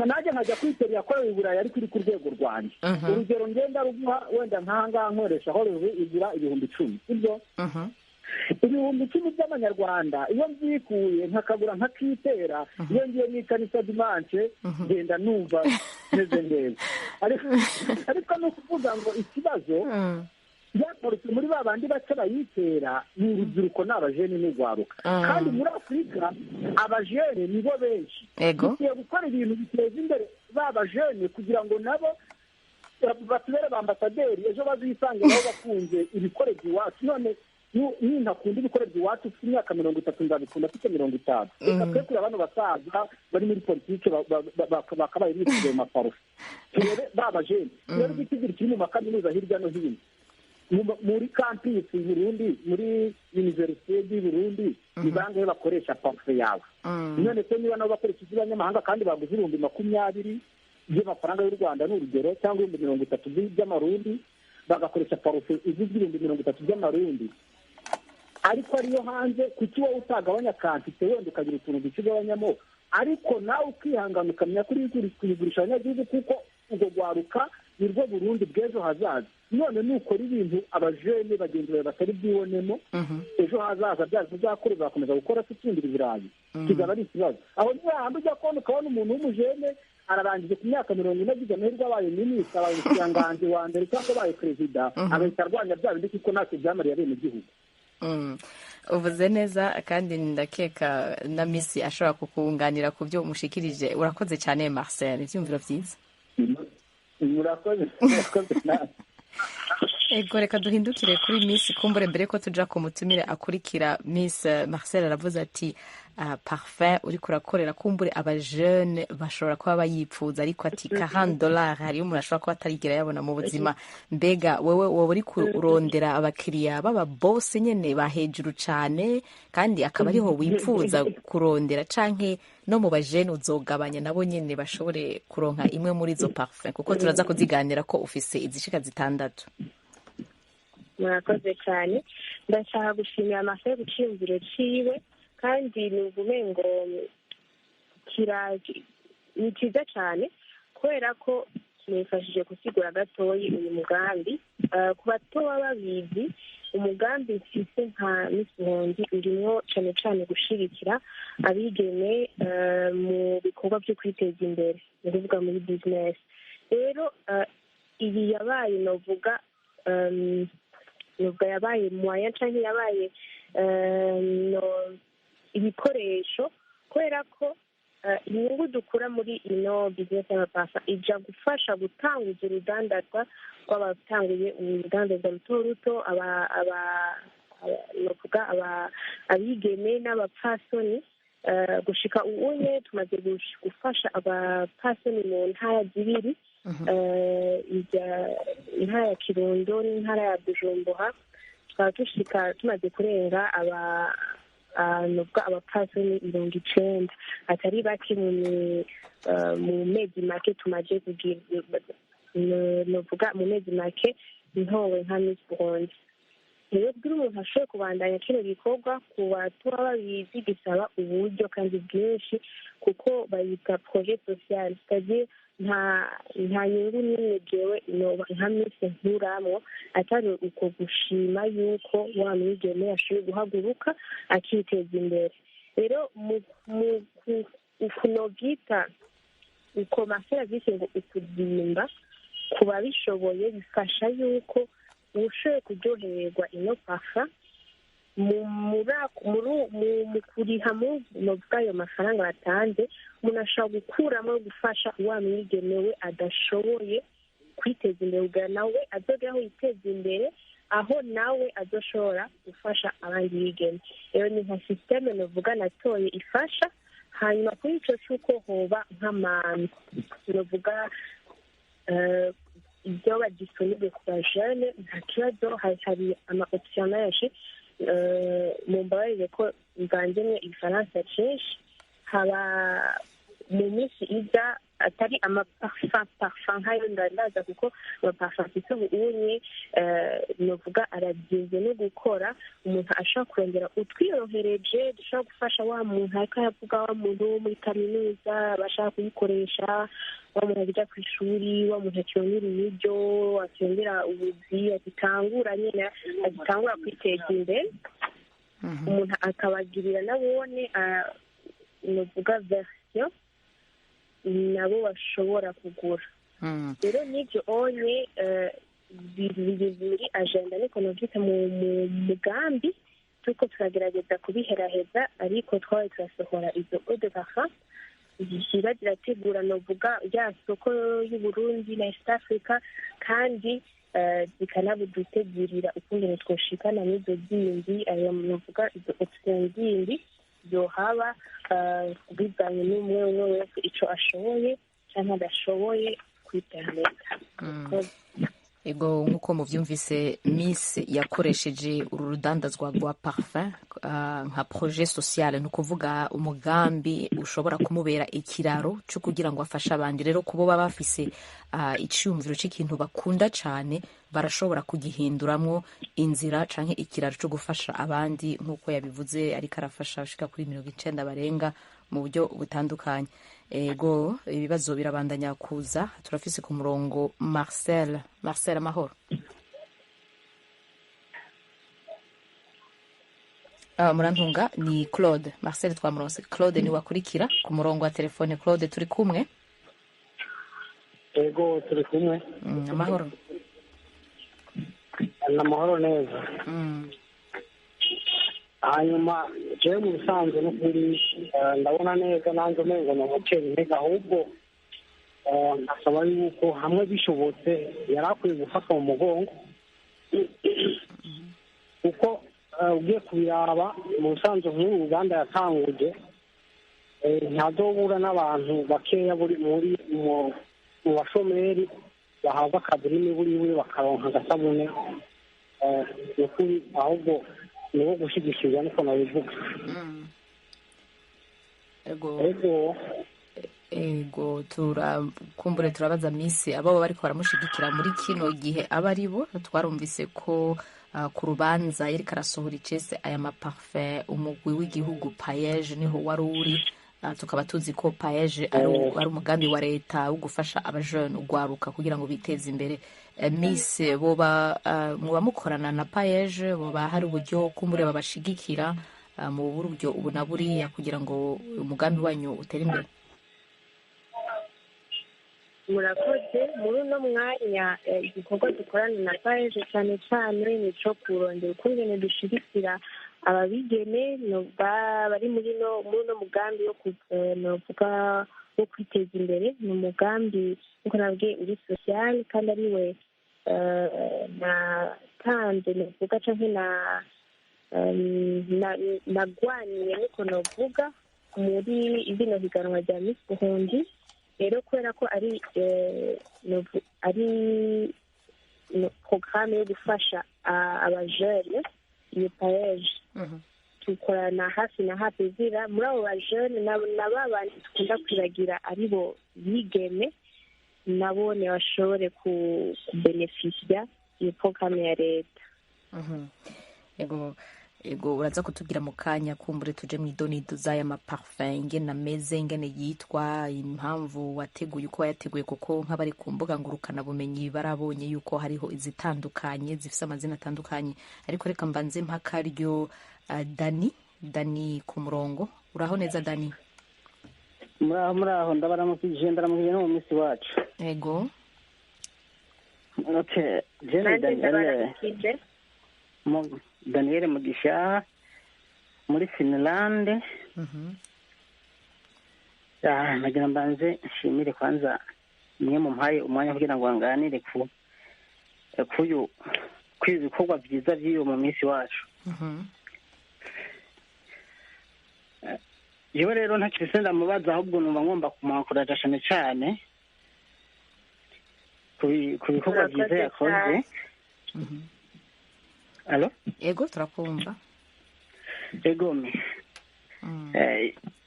nanjye nkajya kwitera iyakorewe i Burayi ariko iri ku rwego rwanjye? Urugero ngenda ruguha, wenda nk'ahangaha nkoresha aho igura 10,000, sibyo? 10,000 by'amanyarwanda, iyo mbyikuye nkakagura nkakitera, iyo ngiye mu ikanisa dimanche ngenda numva meze neza. Ariko ni ukuvuga ngo ikibazo byaturutse muri ba bandi bake bayitera ni urubyiruko, ni abajene n'urwaruka. Kandi muri Afurika abajene nibo benshi. Dukwiye gukora ibintu biteza imbere ba bajene kugira ngo nabo batubere ba ambasaderi, ejo bazisange nabo bakunze ibikorerwa iwacu. None nintakunda ibikorerwa iwacu ufite imyaka 30, nzabikunda afite 50? Reka twe kureba bano basaza bari muri politiki bakabaye bisigaye mu maparufe. Turebe ba bajene, turebe igitigiri kiri mu makaminuza hirya no hino, muri kampisi Burundi, muri universite y'u Burundi, ni bangahe bakoresha parufe yawe? None se niba nabo bakoresha iz'abanyamahanga kandi baguze 20,000 by'amafaranga y'u Rwanda, ni urugero, cyangwa 30,000 by'amarundi, bagakoresha parufe izizwi 30,000 by'amarundi ariko ariyo hanze, kuki wowe utagabanya kantite, wenda ukagira utuntu duke ugabanyamo, ariko nawe ukihangana ukamenya ko uri kuyigurisha abanyagihugu, kuko ubwo rwaruka ni rwo Burundi bw'ejo hazaza? None nukora ibintu abajene bagenzi bawe batari bwibonemo, ejo hazaza bya bizakora bakomeza gukora tutindira ibirayi, kizaba ari ikibazo. Aho ni hahandi ujya kubona ukabona umuntu w'umujene ararangije ku myaka 40, agize amahirwe abaye minisitiri, abaye umushikiranganji wa mbere cyangwa abaye perezida, agahita arwanya bya bindi kuko ntacyo byamariye abenegihugu. Uvuze neza, kandi ndakeka na Miss ashobora kukunganira ku byo umushikirije. Urakoze cyane Marcel, ibyumviro byiza. Murakoze, murakoze nawe. Ego, reka duhindukire kuri Miss kumbure mbere ko tuja ku mutumire akurikira. Miss, Marcel aravuze ati parfum uriko urakorera kumbure abajene bashobora kuba bayipfuza, ariko ati $40 hariyo umuntu ashobora kuba atarigera yabona mu buzima. Mbega wewe wowe uri kurondera abakiriya baba bose nyene ba hejuru cane, kandi akaba ariho wipfuza kurondera, canke no mu bajene uzogabanya nabo nyene bashobore kuronka imwe muri izo parfum? Kuko turaza kuziganira ko ufise izishika 6. Murakoze cyane. Ndashaka gushimira amasaha ku cyiyumviro ciwe, kandi nuvume ngo ni cyiza cyane kubera ko kimufashije gusigura gatoyi uyu mugambi. Ku bato baba babizi, umugambi mfise nka Miss Burundi urimwo cane cane gushigikira abigeme mu bikorwa byo kwiteza imbere, ni ukuvuga muri business. Rero iyi yabaye, novuga novuga yabaye moyen canke yabaye ibikoresho, kubera ko inyungu dukura muri ino business y'amapasa ija gufasha gutanguza urudandazwa rw'abatanguye urudandazwa ruto ruto, novuga abigeme n'abapfasoni. Gushika ubunye tumaze gufasha abapfasoni mu ntara zibiri, intara ya Kirundo n'intara ya Bujumbura. Tukaba dushika tumaze kurenga abapfasoni 90 atari bake mu mezi make tumaze kugira, novuga mu mezi make ntowe nka Miss Burundi. Rero kugira umuntu ashobore kubandanya kino gikorwa, ku batuba babizi, gisaba uburyo kandi bwinshi, kuko bayita projet social, c'est-à-dire nta nyungu n'imwe jewe noba nka Miss nkuramwo, atari uko gushima yuko wa mwigeme yashoboye guhaguruka akiteza imbere. Rero mu ukunovyita uko maserivisi ngo ukuzimba ku babishoboye, bifasha yuko ushoboye kuryohererwa ino parfum mu kuriha novuga ayo mafaranga batanze, umuntu ashobora gukuramo gufasha wa mwigeme we adashoboye kwiteza imbere, kugira nawe azogera aho yiteza imbere, aho nawe azoshobora gufasha abandi bigeme. Rero ni nka système novuga natoye ifasha. Hanyuma kuri ico c'uko hoba nk'amantu novuga ibyoba disponible ku bajene, nta kibazo, hari ama option menshi. Mumbabarire ko mvanzemwe igifaransa cinshi. Haba mu minsi iza atari amaparfum parfum nkayo ndandaza, kuko amaparfum mfise ubu unye novuga arazinze no gukora, umuntu ashobora kurondera utwiyorohereje dushobora gufasha wa muntu ariko aravuga, wa muntu wo muri kaminuza abashaka kuyikoresha, wa muntu akija kw'ishuri, wa muntu akirondera uburyo, akirondera ubuzi, agitangura nyene, agitangura kwiteza imbere, umuntu akabagirira nabone novuga version nabo bashobora kugura. Rero n'ibyo onye biri muri agenda, niko novyita, mu mugambi turiko turagerageza kubiheraheza, ariko twabaye turasohora izo eau de parfum ziba zirategura novuga rya soko y'Uburundi na East Africa, kandi zikanabudutegurira ukungene twoshikana n'izo zindi, ayo novuga izo option zindi yohaba bivanye n'umwe umwe wese ico ashoboye canke adashoboye kwitereka. Ego, nk'uko muvyumvise, Miss yakoresheje uru rudandazwa rwa parfum nka projet social, ni ukuvuga umugambi ushobora kumubera ikiraro cyo kugira ngo afashe abandi. Rero kubo baba bafise iciyumviro cy'ikintu bakunda cyane, barashobora kugihinduramwo inzira canke ikiraro cyo gufasha abandi, nk'uko yabivuze ariko arafasha abashika kuri 90 barenga mu buryo butandukanye. Ego, ibibazo birabandanya kuza. Turafise ku murongo Marcel. Marcel, amahoro. Murantunga, ni Claude. Marcel twamuronse. Claude ni wakurikira ku murongo wa telefone. Claude, turi kumwe? Ego, turi kumwe. Amahoro. Amahoro neza. Hanyuma jewe mu bisanzwe n'ukuri ndabona neza nanjye umengo ni umutera intege, ahubwo nkasaba yuko hamwe bishobotse yari akwiye gufatwa mu mugongo, kuko ugiye kubiraba mu bisanzwe nk'uru ruganda yatanguje ntazobura n'abantu bakeya muri mu bashomeri bahabwa akazi n'imiburiwe bakaronka agasabune. Ni ukuri ahubwo niwo gushigikirwa, niko nabivuga. Ego, ego, turakumbure turabaza Miss abo bariko baramushigikira muri kino gihe aba ari bo. Twarumvise ko ku rubanza yariko arasohora icese aya maparfum, umugwi w'igihugu PAEEJ niho wari uri. Tukaba tuzi ko PAEEJ ari umugambi wa leta wo gufasha abajene, ugwaruka, kugira ngo biteze imbere. Miss, boba muba mukorana na PAEEJ, boba hari uburyo kumbure babashigikira mu buryo ubu na buriya kugira ngo umugambi wanyu utere imbere? Murakoze. Muri uno mwanya igikorwa dukorana na PAEEJ cyane cyane ni ico kurondera ukungene dushigikira ababigeme bari muri uno mugambi wo novuga wo kwiteza imbere. Ni umugambi nkuko nabwiye uri social, kandi ariwe natanze novuga canke nagwaniye niko novuga muri bino higanwa rya Miss Burundi. Rero kubera ko ari programme yo gufasha abajene, iyo PAEEJ tukorana hafi na hafi zira muri abo bajene na ba bandi dukunda kwiragira aribo bigeme, nabo ntibashobore kubenefisiya iyo porogaramu ya leta. Ego, ego, uraza kutubwira mu kanya kumbure tuje mu idonido z'aya maparfum, ingene ameze, ingene yitwa, impamvu wateguye uko wayateguye, kuko nk'abari ku mbuga ngurukanabumenyi barabonye yuko hariho izitandukanye zifise amazina atandukanye. Ariko reka mbanze mpakaryo Dani ku murongo. Uraho neza Dani? Muraho, muraho, ndabaramukije, ndaramukije no mu minsi wacu. Ego. Okay, jene Daniel Mugisha muri Finland. Nagira mbanze nshimire kwanza mwe mumpaye umwanya kugira ngo nganire ku kuyu kw'ibikorwa byiza by'iyo mu minsi wacu. Yewe rero ntacyo se ndamubaza, ahubwo numva ngomba kumuhakoraja cyane cyane ku bikorwa byiza yakoze. Alo? Ego, turakumva. Ego me.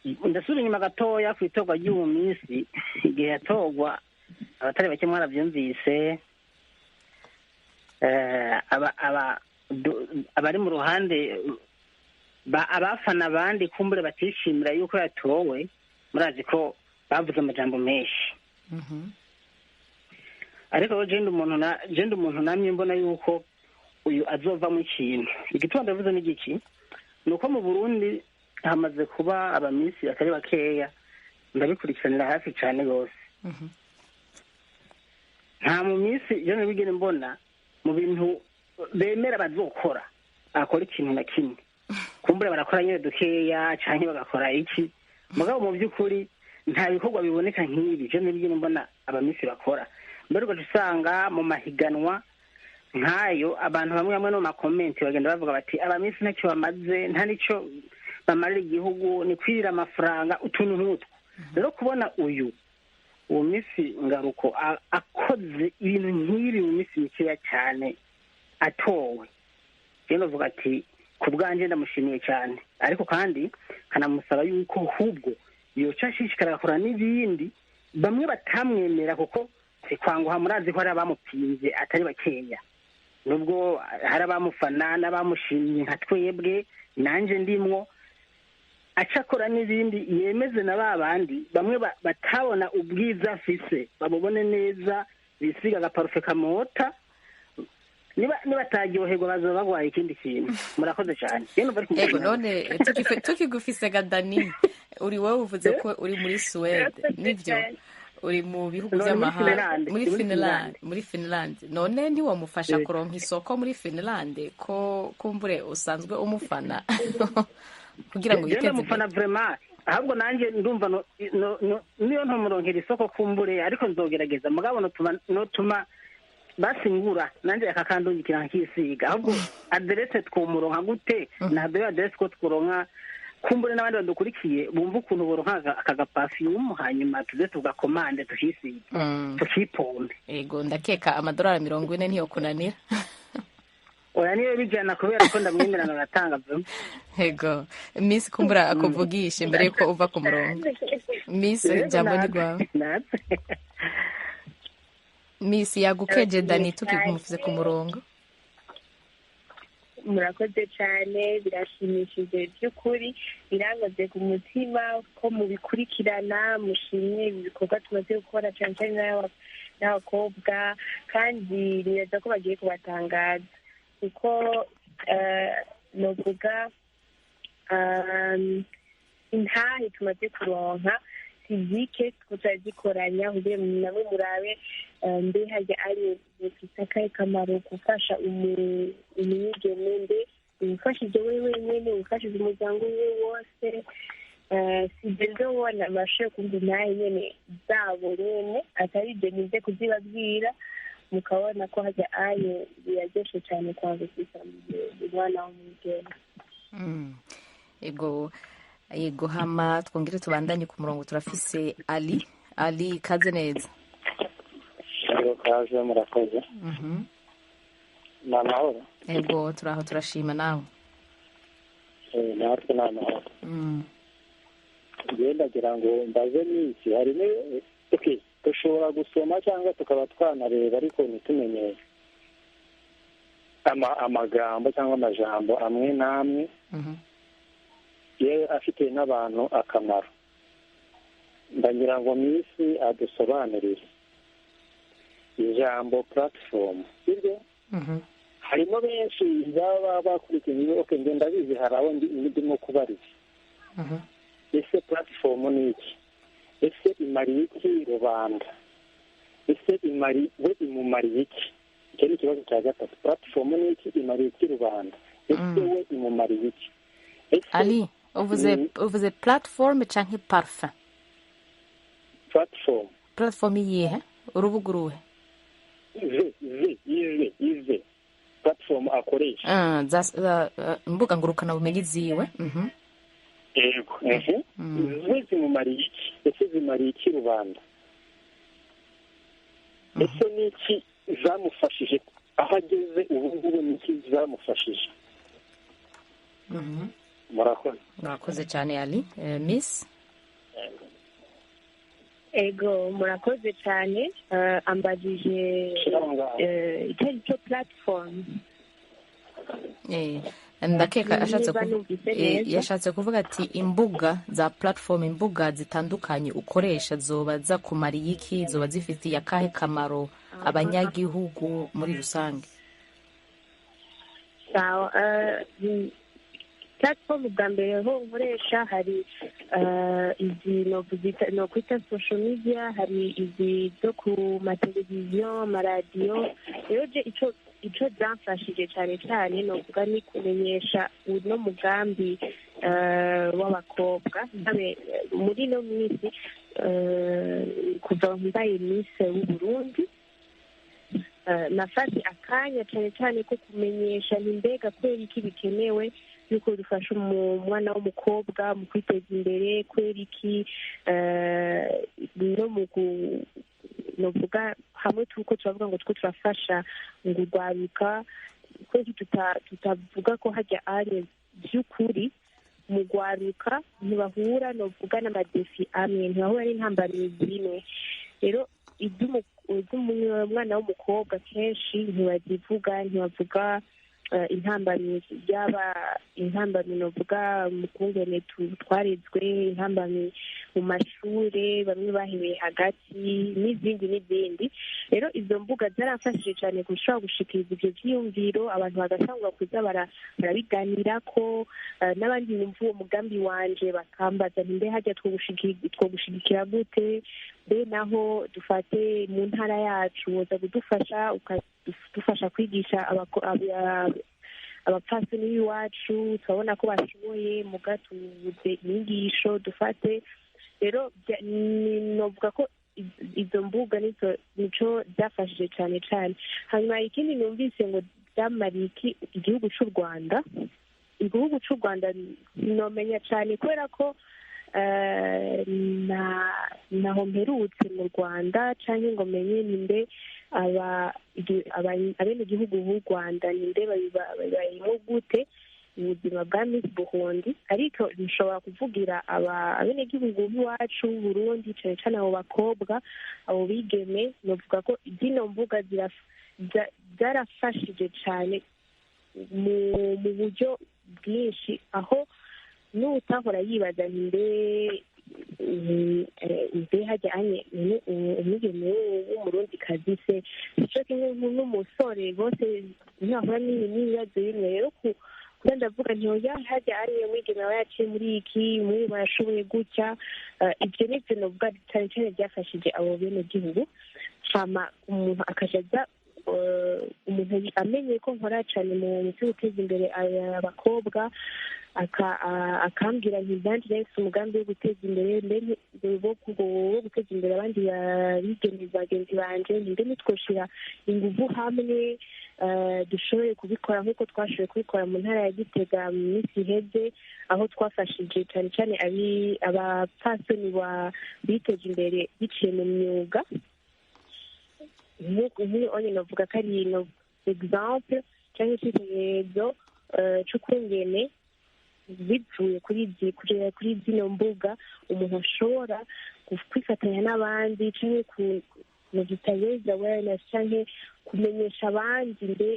Ndasubira inyuma gatoya ku itorwa ry'uwo minsi. Igihe yatorwa abatari bake mwarabyumvise, abari mu ruhande abafana abandi kumbure batishimira yuko yatowe, murazi ko bavuze amajambo menshi. Ariko jenda umuntu namye mbona yuko uyu azovamo ikintu. Igituma ndavuze ni igiki? Ni uko mu Burundi hamaze kuba abamisi atari bakeya, ndabikurikiranira hafi cyane rwose. Nta mu minsi iyo nabigene mbona mu bintu bemera bazokora akora ikintu na kimwe, kumbura barakora nyine dukeya canke bagakora iki, mugabo mu by'ukuri nta bikorwa biboneka nk'ibi je nabigene mbona abamisi bakora. Mbere ugaca usanga mu mahiganwa nkayo abantu bamwe bamwe no makomenti bagenda bavuga bati abamisi ntacyo bamaze, nta nico bamarira igihugu, ni kwirira amafaranga, utuntu nk'utwo. Rero kubona uyu uwo misi Ngaruko akoze ibintu nk'ibi mu misi mikeya cyane atowe, rero navuga ati ku bwanjye ndamushimiye cyane, ariko kandi kanamusaba yuko ahubwo yoca ashishikara agakora n'ibindi bamwe batamwemera, kuko kwanguha murazi ko hari abamupinze atari bakeya, nubwo hari abamufana n'abamushimye nka twebwe nanjye ndimwo. Acakora n'ibindi yemeze na ba bandi bamwe batabona ubwiza afise bamubone neza, bisiga agaparufe kamota, niba bataryoherwa bazoba bagwaye ikindi kintu. Murakoze cyane. Ego, none tukigufise ga Dani, uri wowe uvuze ko uri muri Suwede, nivyo? Uri mu bihugu by'amahanga, muri Finland. None ntiwamufasha kuronka isoko muri Finland, ko kumbure usanzwe umufana kugira ngo yiteze imbere? Ndamufana vraiment, ahubwo nanjye ndumva niyo ntumuronkera isoko kumbure, ariko nzogerageza mugabo notuma basingura nanjye akakandungikira nkisiga. Ahubwo aderese twumuronka gute? Ntabwo aderese ko twuronka kumbure n'abandi badukurikiye bumva ukuntu boronka aka gapafiyumu, hanyuma tuze tugakomande tukisiga tukipombe. Ego, ndakeka amadolari 40 ntiyo kunanira. Oya, niyo bijana kubera ko ndamwemera ngatanga byo. Ego, Miss kumbura akuvugishe mbere yuko uva ku murongo. Miss, jambo ni gwawe. Miss yagukeje Dani tukikumufuze ku murongo. Murakoze cyane, birashimishije by'ukuri, birangaze ku mutima ko mubikurikirana, mushimye ibikorwa tumaze gukora cyane cyane n'abakobwa, kandi nibaza ko bagiye kubatangaza kuko novuga intahe tumaze kuronka sizike two turazikoranya kugira ngo nabo murabe mbe harya ari bifite akahe kamaro gufasha umwigeme, mbe umufashije we wenyine, umufashije umuryango we wose. Sibyo nzobona bashoboye kumva intahe nyene zabo nyene, atari ibyo nize kuzibabwira, mukabona ko harya ayo biraryoshe cyane kwandikisha umwana w'umwigeme. Ego, yego, hama twongere tubandanye ku murongo, turafise Ali. Ali, kaze neza. Ego, kaze, murakoze. Ni amahoro? Ego, turaho turashima, nawe? Natwe ni amahoro. Njyewe ndagira ngo mbaze n'iki, harimo dushobora gusoma cyangwa tukaba twanareba ariko ntitumenye Amagambo cyangwa amajambo amwe n'amwe yewe afitiye n'abantu akamaro. Ndagira ngo Miss adusobanurire ijambo platform, sibyo? Harimo benshi baba bakurikiye, okay, ngenda ndabizi, hari abo ndimo kubariza. Ese platform ni iki? Ese imariye iki rubanda? Ese imari we imumariye iki? Icyo ni ikibazo cya gatatu. Platform ni iki? Imariye iki rubanda? Ese we imumariye iki? Ali, uvuze platform canke parfum? Platform. Platform iyihe? Urubuga uruhe? Ize platform akoresha. Imbuga ngurukanabumenyi ziwe. Yego. We zimumariye iki? Ese zimariye iki rubanda? Ese ni iki zamufashije aho ageze ubu ngubu? Ni iki zamufashije? Murakoze. Murakoze cyane Ali. Miss? Ego, murakoze cyane. Ambajije icyo ari cyo platform. Ndakeka yashatse kuvuga ati imbuga za platform, imbuga zitandukanye ukoresha zoba zakumariye iki, zoba zifitiye akahe kamaro abanyagihugu muri rusange? Sawa. Platform bwa mbere ho nkoresha hari izi nokwita social media, hari izi zo ku mateleviziyo, amaradiyo. Rero je ico zamfashije cyane cyane novuga ni kumenyesha uno mugambi w'abakobwa muri ino minsi. Kuva mbaye Miss w'u Burundi, nafashe akanya cyane cyane ko kumenyesha nti mbega kubera iki bikenewe yuko dufasha umwana w'umukobwa mu kwiteza imbere, kubera iki no mu novuga hamwe tuko turavuga ngo two turafasha ngo urwaruka, kubera iki tutavuga ko hajya anye by'ukuri mu rwaruka ntibahura novuga n'amadefi amwe, ntibahura n'intambamyi zimwe. Rero iby'umwana w'umukobwa kenshi ntibazivuga, ntibavuga intambamyi, yaba intambamyi novuga mu kungene twarezwe, intambamyi mu mashure bamwe bahebeye hagati, n'izindi n'izindi. Rero izo mbuga zarafashije cyane gushobora gushikiriza ibyo vyiyumviro, abantu bagatangura kuza barabiganirako, n'abandi bumva uwo mugambi wanje bakambaza nti mbe harya twogushigikira gute, mbe naho dufate mu ntara yacu woza kudufasha, ukadufasha kwigisha abapfasoni b'iwacu, turabona ko bashoboye muga tubuze inyigisho dufate. Rero novuga ko izo mbuga nico byafashije cyane cyane. Hanyuma ikindi numvise ngo byamariye iki igihugu cy'u Rwanda. Igihugu cy'u Rwanda nomenya cyane kubera ko naho mperutse mu Rwanda canke ngo menye ninde abenegihugu b'u Rwanda, ninde babayemo gute ubuzima bwa Miss Burundi, ariko nshobora kuvugira abenegihugu b'iwacu Burundi, cyane cyane abo bakobwa, abo bigeme. Novuga ko zino mbuga zarafashije cyane mu buryo bwinshi, aho n'utahora yibaza nti mbe hajya anye umwigeme w'umurundi kazi se sico kimwe n'umusore, bose ntibahura n'ibibazo bimwe. Rero kuba ndavuga nti oya hajya anye umwigeme aba yaciye muri iki, umwigeme arashoboye gutya, ibyo nivyo novuga cyane cyane byafashije abo benegihugu. Hama umuntu akaja aza, umuntu amenye ko nkora cyane mu byo guteza imbere abakobwa, akambwira nti nanjye nahise umugambi wo guteza imbere, wo guteza imbere abandi bigeme bagenzi banje, ninde nitwoshira inguvu hamwe dushoboye kubikora nk'uko twashoboye kubikora mu ntara ya Gitega mu minsi iheze, aho twafashije cyane cyane abapfasoni biteje imbere biciye mu myuga. Nk'iyo onye navuga ko ari no exemple cyangwa icyitegererezo c'ukungene bivuye kuri zino mbuga umuntu ashobora kwifatanya n'abandi, canke mu raise awareness, canke kumenyesha abandi mbe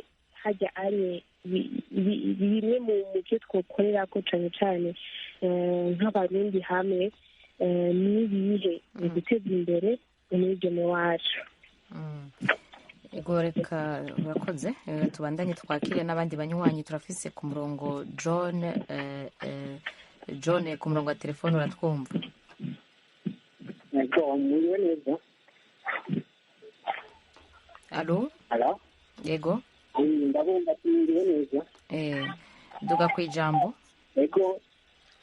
Hajya ari bimwe mu byo twokorera ko cyane cyane nk'Abarundi hamwe n'ibihe ni guteza imbere umwigeme wacu. Ego, reka urakoze. Tubandanye twakire n'abandi banywanyi turafise ku murongo. John, John ku murongo wa telefone, uratwumva? Ego, muriwe neza. Alo? Alo. Yego. Ndabumva, mwiriwe neza. Duga ku ijambo. Ego,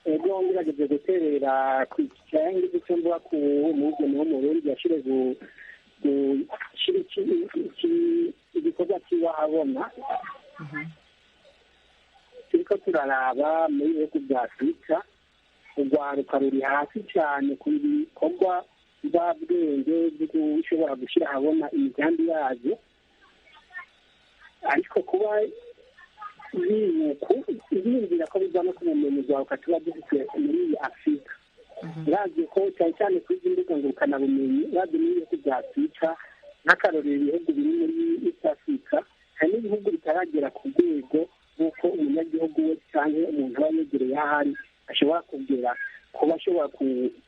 ego, ngerageze guterera ku cyangwa icyo mvuga ku mugeni wo mu Burundi yashire gushyira igikorwa kiba abona. Turiko turaraba muri bihugu bya Afurika, urwaruka ruri hasi cyane ku bikorwa bwenge bwo gushobora gushyira ahabona imigambi yabyo, ariko kuba biyumvira ko biva no ku bumenyi urwaruka tuba dufite muri iyi Afurika. Uravye ko cyane cyane kuri izi mbuga ngurukanabumenyi, uravye muri bihugu bya Afurika, nk'akarorero ibihugu biri muri East Africa, hari n'ibihugu bitaragera ku rwego rw'uko umunyagihugu we cyangwa umuntu aba yegereye aho ari ashobora kugera kuba ashobora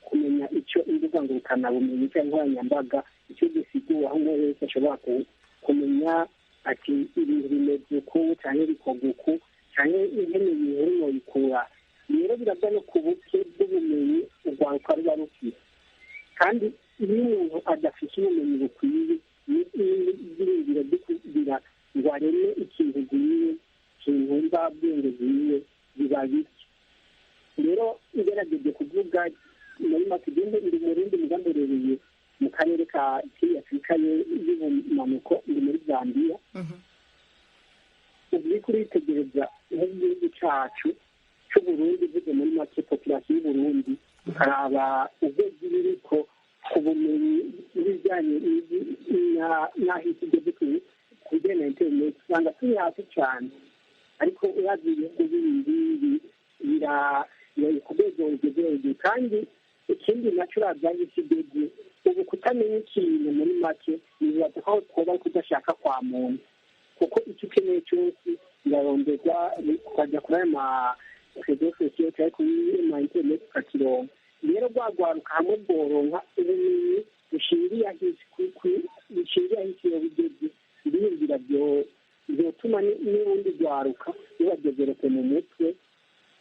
kumenya icyo imbuga ngurukanabumenyi cyangwa nkoranyambaga icyo gisigura, aho umwe wese ashobora kumenya ati ibintu bimeze uku cyangwa bikorwa uku cyangwa intebe inkuru noyikura. Rero birava no ku buke bw'ubumenyi urwaruka ruba rufite, kandi iyo umuntu adafite ubumenyi bukwiye n'ibyiringiro byo kugira ngo areme ikintu gwiwe, ikintu mvabwenge gwiwe, biba bike. Rero ngerageje kuvuga muri make, ndi Murundi, mugamberereye mu karere ka Afurika y'ubumanuko, ndi muri Zambiya. Ugiye kuritegereza nk'igihugu cyacu cy'Uburundi, uvuze muri make population y'Uburundi, ukaraba urwego biriko ku bumenyi n'ibijyanye n'aho isi igeze ku bijyanye na interineti, usanga turi hasi cyane. Ariko uravye ibihugu bindi biri ku rwego rugeze hejuru. Kandi ikindi nacyo, uravye aho isi igeze ubu, kutamenya ikintu muri make nibaza ko twoba ari kudashaka kwa muntu, kuko icyo ukeneye cyose biraronderwa, ukajya kuri ayo ma réseaux sociaux cyangwa kuri ma interineti ukakironka. Rero rwagwaruka hamwe bworonka ubumenyi bushingiye aho isi yoba igeze, ndiyumvira byotuma n'urundi rwaruka ruba développé mu mutwe,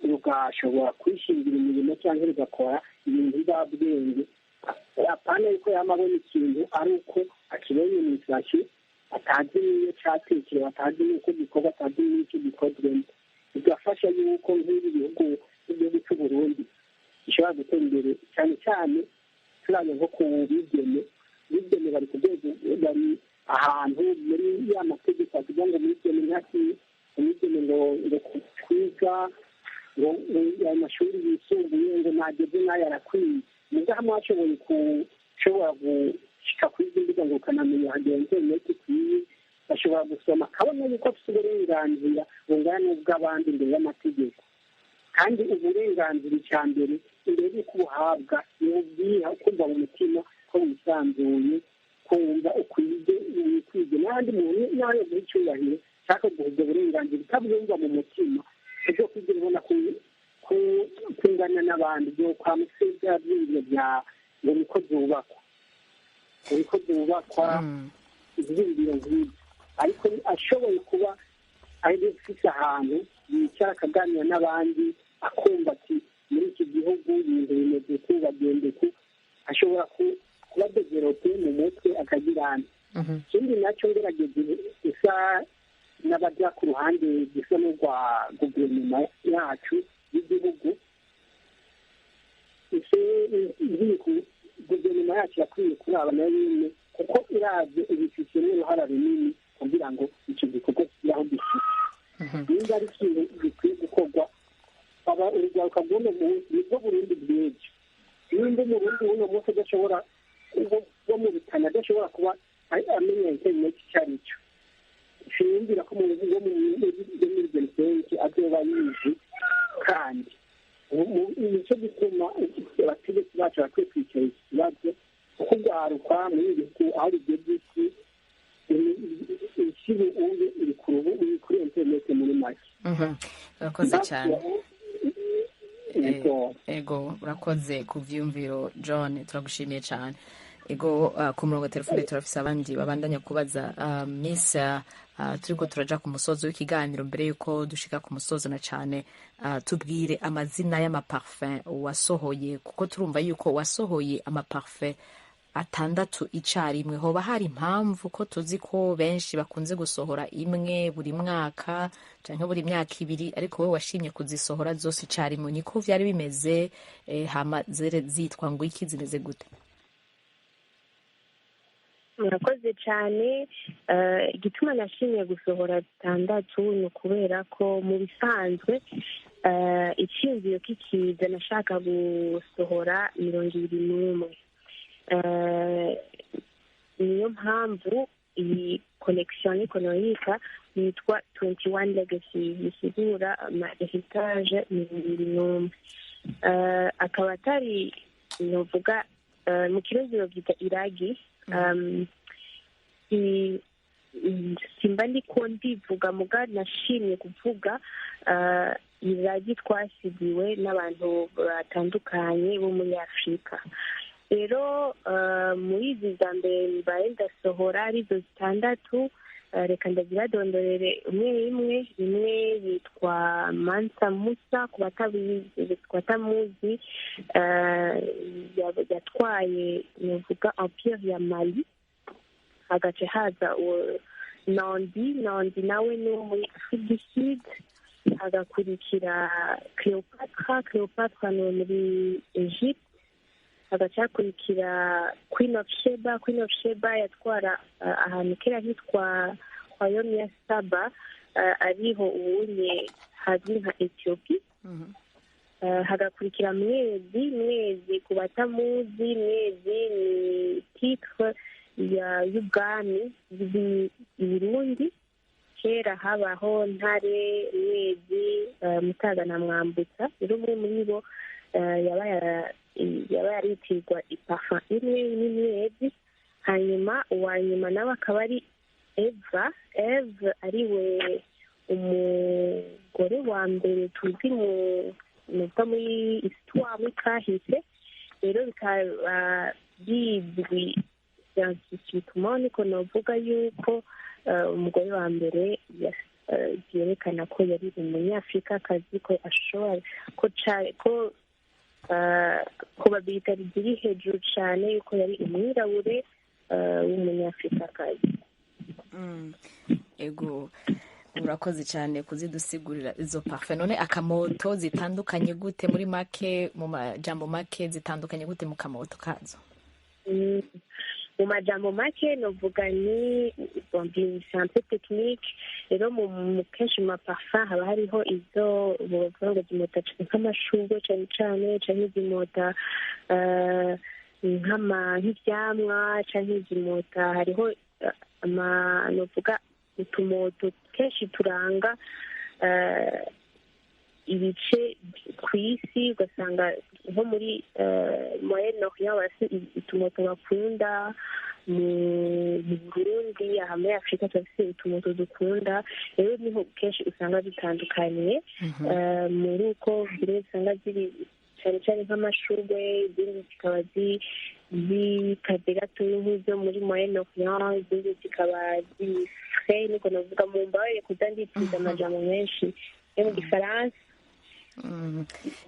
rugashobora kwishingira imirimo cyangwa rugakora ibintu mvabwenge, apana yuko yama abona ikintu ari uko akibonye mu isashi, atazi n'iyo catekerewe, atazi n'uko gikorwa, atazi n'icyo gikozwemo. Bigafasha yuko nk'ibi bihugu, nk'igihugu cy'Uburundi gishobora gutera imbere, cyane cyane turabe nko ku bigeme. Bigeme bari ku rwego, bari ahantu muri ya mategeko avuga ngo umwigeme ntaki, umwigeme ngo kwiga ngo ayo mashuri yisumbuye ngo ntageze n'ayo arakwiye. Muga hamwe hashoboye gushobora gushika kuri izi mbuga ngurukanabumenyi, hagera interineti ikwiye, bashobora gusoma akabona yuko afite uburenganzira bungana n'ubw'abandi imbere y'amategeko. Kandi uburenganzira icya mbere imbere y'uko ubuhabwa ni ubwiha, ukumva mu mutima ko wisanzuye, ko wumva ukwiye, wikwige n'ahandi muntu nawe yaguha icyubahiro cyangwa guha ubwo burenganzira utabwumva mu mutima, ibyo kwigira ubona kungana n'abandi byo kwa bya byiyumviro bya ngo niko byubakwa, ngo niko byubakwa ibyiyumviro nk'ibyo. Ariko ashoboye kuba ari ufite ahantu yicara akaganira n'abandi, akumva ati muri iki gihugu ibintu bimeze uku, bagenda uku, ashobora kuba développé mu mutwe akagira ane. Ikindi nacyo, ngerageze gusa n'abajya ku ruhande gisa n'urwa guverinoma yacu y'igihugu, guverinoma yacu yakwiye kuraba nayo nyine, kuko iravye ibifitemo uruhara runini kugira ngo icyo gikorwa kigire aho gishika. Nimba ari ikintu gikwiye gukorwa, urugwaruka rw'uno munsi nibwo Burundi bw'ejo. Nimba Umurundi w'uno munsi adashobora, wo mu Rutana, adashobora kuba amenya interineti icyo ari cyo, siniyumvira ko umuntu wo muri Benisenge azoba yizi. Kandi nicyo gituma abategetsi bacu bakwiye kwicara iki kibazo, kuko urwaruka muri ibi bihugu aho rigeze isi Isi ubu iri ku rubu iri kuri interineti muri make. Urakoze cyane. Ego, urakoze ku byumviro, John, turagushimiye cyane. Ego, ku murongo wa telefone turafise abandi babandanya kubaza. Miss, turiko turaja ku musozo w'ikiganiro. Mbere yuko dushika ku musozo na cane, tubwire amazina y'amaparfum wasohoye, kuko turumva yuko wasohoye amaparfum atandatu icarimwe. Hoba hari impamvu, ko tuzi ko benshi bakunze gusohora imwe buri mwaka canke buri myaka 2, ariko wowe washimye kuzisohora zose icarimwe? Niko vyari bimeze? Hama zere zitwa ngo iki, zimeze gute? Murakoze cyane. Igituma nashimye gusohora zitandatu ni ukubera ko mu bisanzwe icyiyumviro k'ikiza nashaka gusohora 21. Niyo mpamvu iyi collection economique yitwa 21 Legacy, bisigura ama heritage 21. Akaba atari novuga mu kirundi babyita iragi. Simba ndiko ndivuga, muga nashimye kuvuga iragi twasigiwe n'abantu batandukanye bo muri Afurika. Rero muri izi za mbere mbaye ndasohora, arizo zitandatu, reka ndaziradondorere umwe imwe. Imwe yitwa Mansa Musa, ku batamuzi, yatwaye nuvuga empire ya Mali. Hagace haza Nandi, Nandi nawe ni wo muri Afrique du Sud. Hagakurikira Cleopatra, Cleopatra ni uwo muri Egypte. Hagaca hakurikira Queen of Sheba. Queen of Sheba yatwara ahantu kera hitwa Royaume ya Saba, ariho ubunye hazwi nka Ethiopie. Hagakurikira Mwezi. Mwezi, ku batamuzi, Mwezi ni titre y'ubwami bw'i Burundi. Kera habaho Ntare, Mwezi, Mutaga na Mwambutsa. Rero umwe muri bo yaba yaritirwa iparfum imwe n'imwezi. Hanyuma uwa nyuma nawe akaba ari Eva. Eve ariwe umugore wa mbere tuzi mu nuvuga muri histoire, muri kahise. Rero bikaba bizwi scientifiquement, niko novuga, yuko umugore wa mbere byerekana ko yari umunyafurikakazi, ko ashobora ko probabilité ziri hejuru cyane yuko yari umwirabure w'umunyafurikakazi. Ego, urakoze cyane kuzidusigurira izo parfum. None akamoto zitandukanye gute muri make, mu majambo make, zitandukanye gute mu kamoto kazo? Mu majambo make novuga ni bon, c'est un peu technique. Rero mu kenshi mu maparfum haba hariho izo bavuga ngo zimota nk'amashurwe cane cane, canke zimota nk'ivyamwa, canke zimota, hariho ama novuga utumoto kenshi turanga ibice ku isi. Ugasanga nko muri Moyen Orient barafise utumoto bakunda, mu Burundi, aha muri Afurika turafise utumoto dukunda. Rero niho kenshi usanga bitandukaniye muri uko zimwe usanga ziri cyane cyane nk'amashurwe, izindi zikaba zikaze gatoya nk'izo muri Moyen Orient, izindi zikaba ziri frais, niko navuga. Mu mbabarire kuza nditiza amajambo menshi yo mu gifaransa,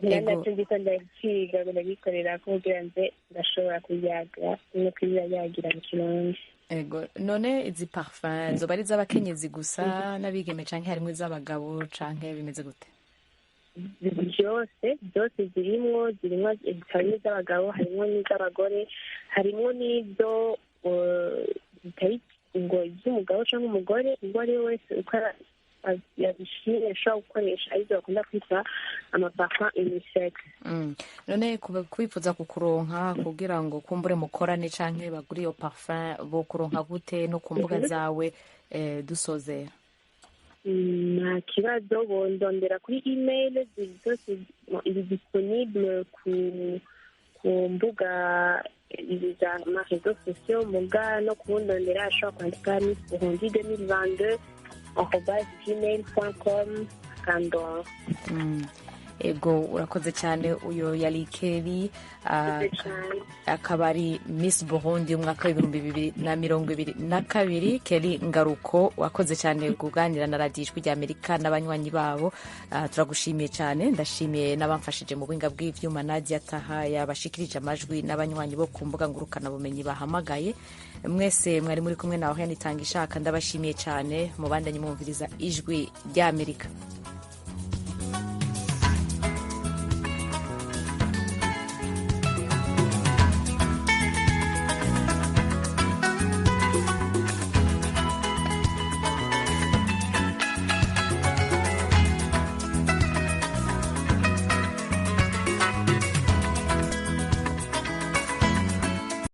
nacyo ndiko ndakiga, ndagikorera kugira nze ndashobora kuyaga no kuyagira mu Kirundi. Ego, none izi parfum zoba ari iz'abakenyezi gusa n'abigeme, canke harimwo iz'abagabo, canke bimeze gute? Byose, byose zirimwo. Zirimwo, harimo iz'abagabo, harimo n'iz'abagore, harimo n'izo zitari ngo iz'umugabo cyangwa umugore, uwo ari we wese uko yabishimye ashobora gukoresha, arizo bakunda kwita amaparfum unisex. None kwifuza kukuronka kugira ngo kumbure mukorane canke bagure iyo parfum, bo kuronka gute no ku mbuga zawe, dusozera? Nta kibazo, bondondera kuri email zose, iri disponible ku mbuga. Iza ma réseaux sociaux, muga no kundondera ashobora kwandika Miss Burundi 2022 @gmail.com akandonka. Ego, urakoze cyane. Uyo yari Keri, akaba ari Miss Burundi umwaka w'2022. Keri Ngaruko, wakoze cyane kuganira na Radiyo Ijwi rya Amerika n'abanywanyi babo. Turagushimiye cyane. Ndashimiye n'abamfashije mu buhinga bw'ibyuma, Nadia Taha yabashikirije amajwi, n'abanywanyi bo ku mbuga ngurukanabumenyi bahamagaye. Mwese mwari muri kumwe nawe Itanga Ishaka. Ndabashimiye cyane. Mubandanye mwumviriza Ijwi rya Amerika.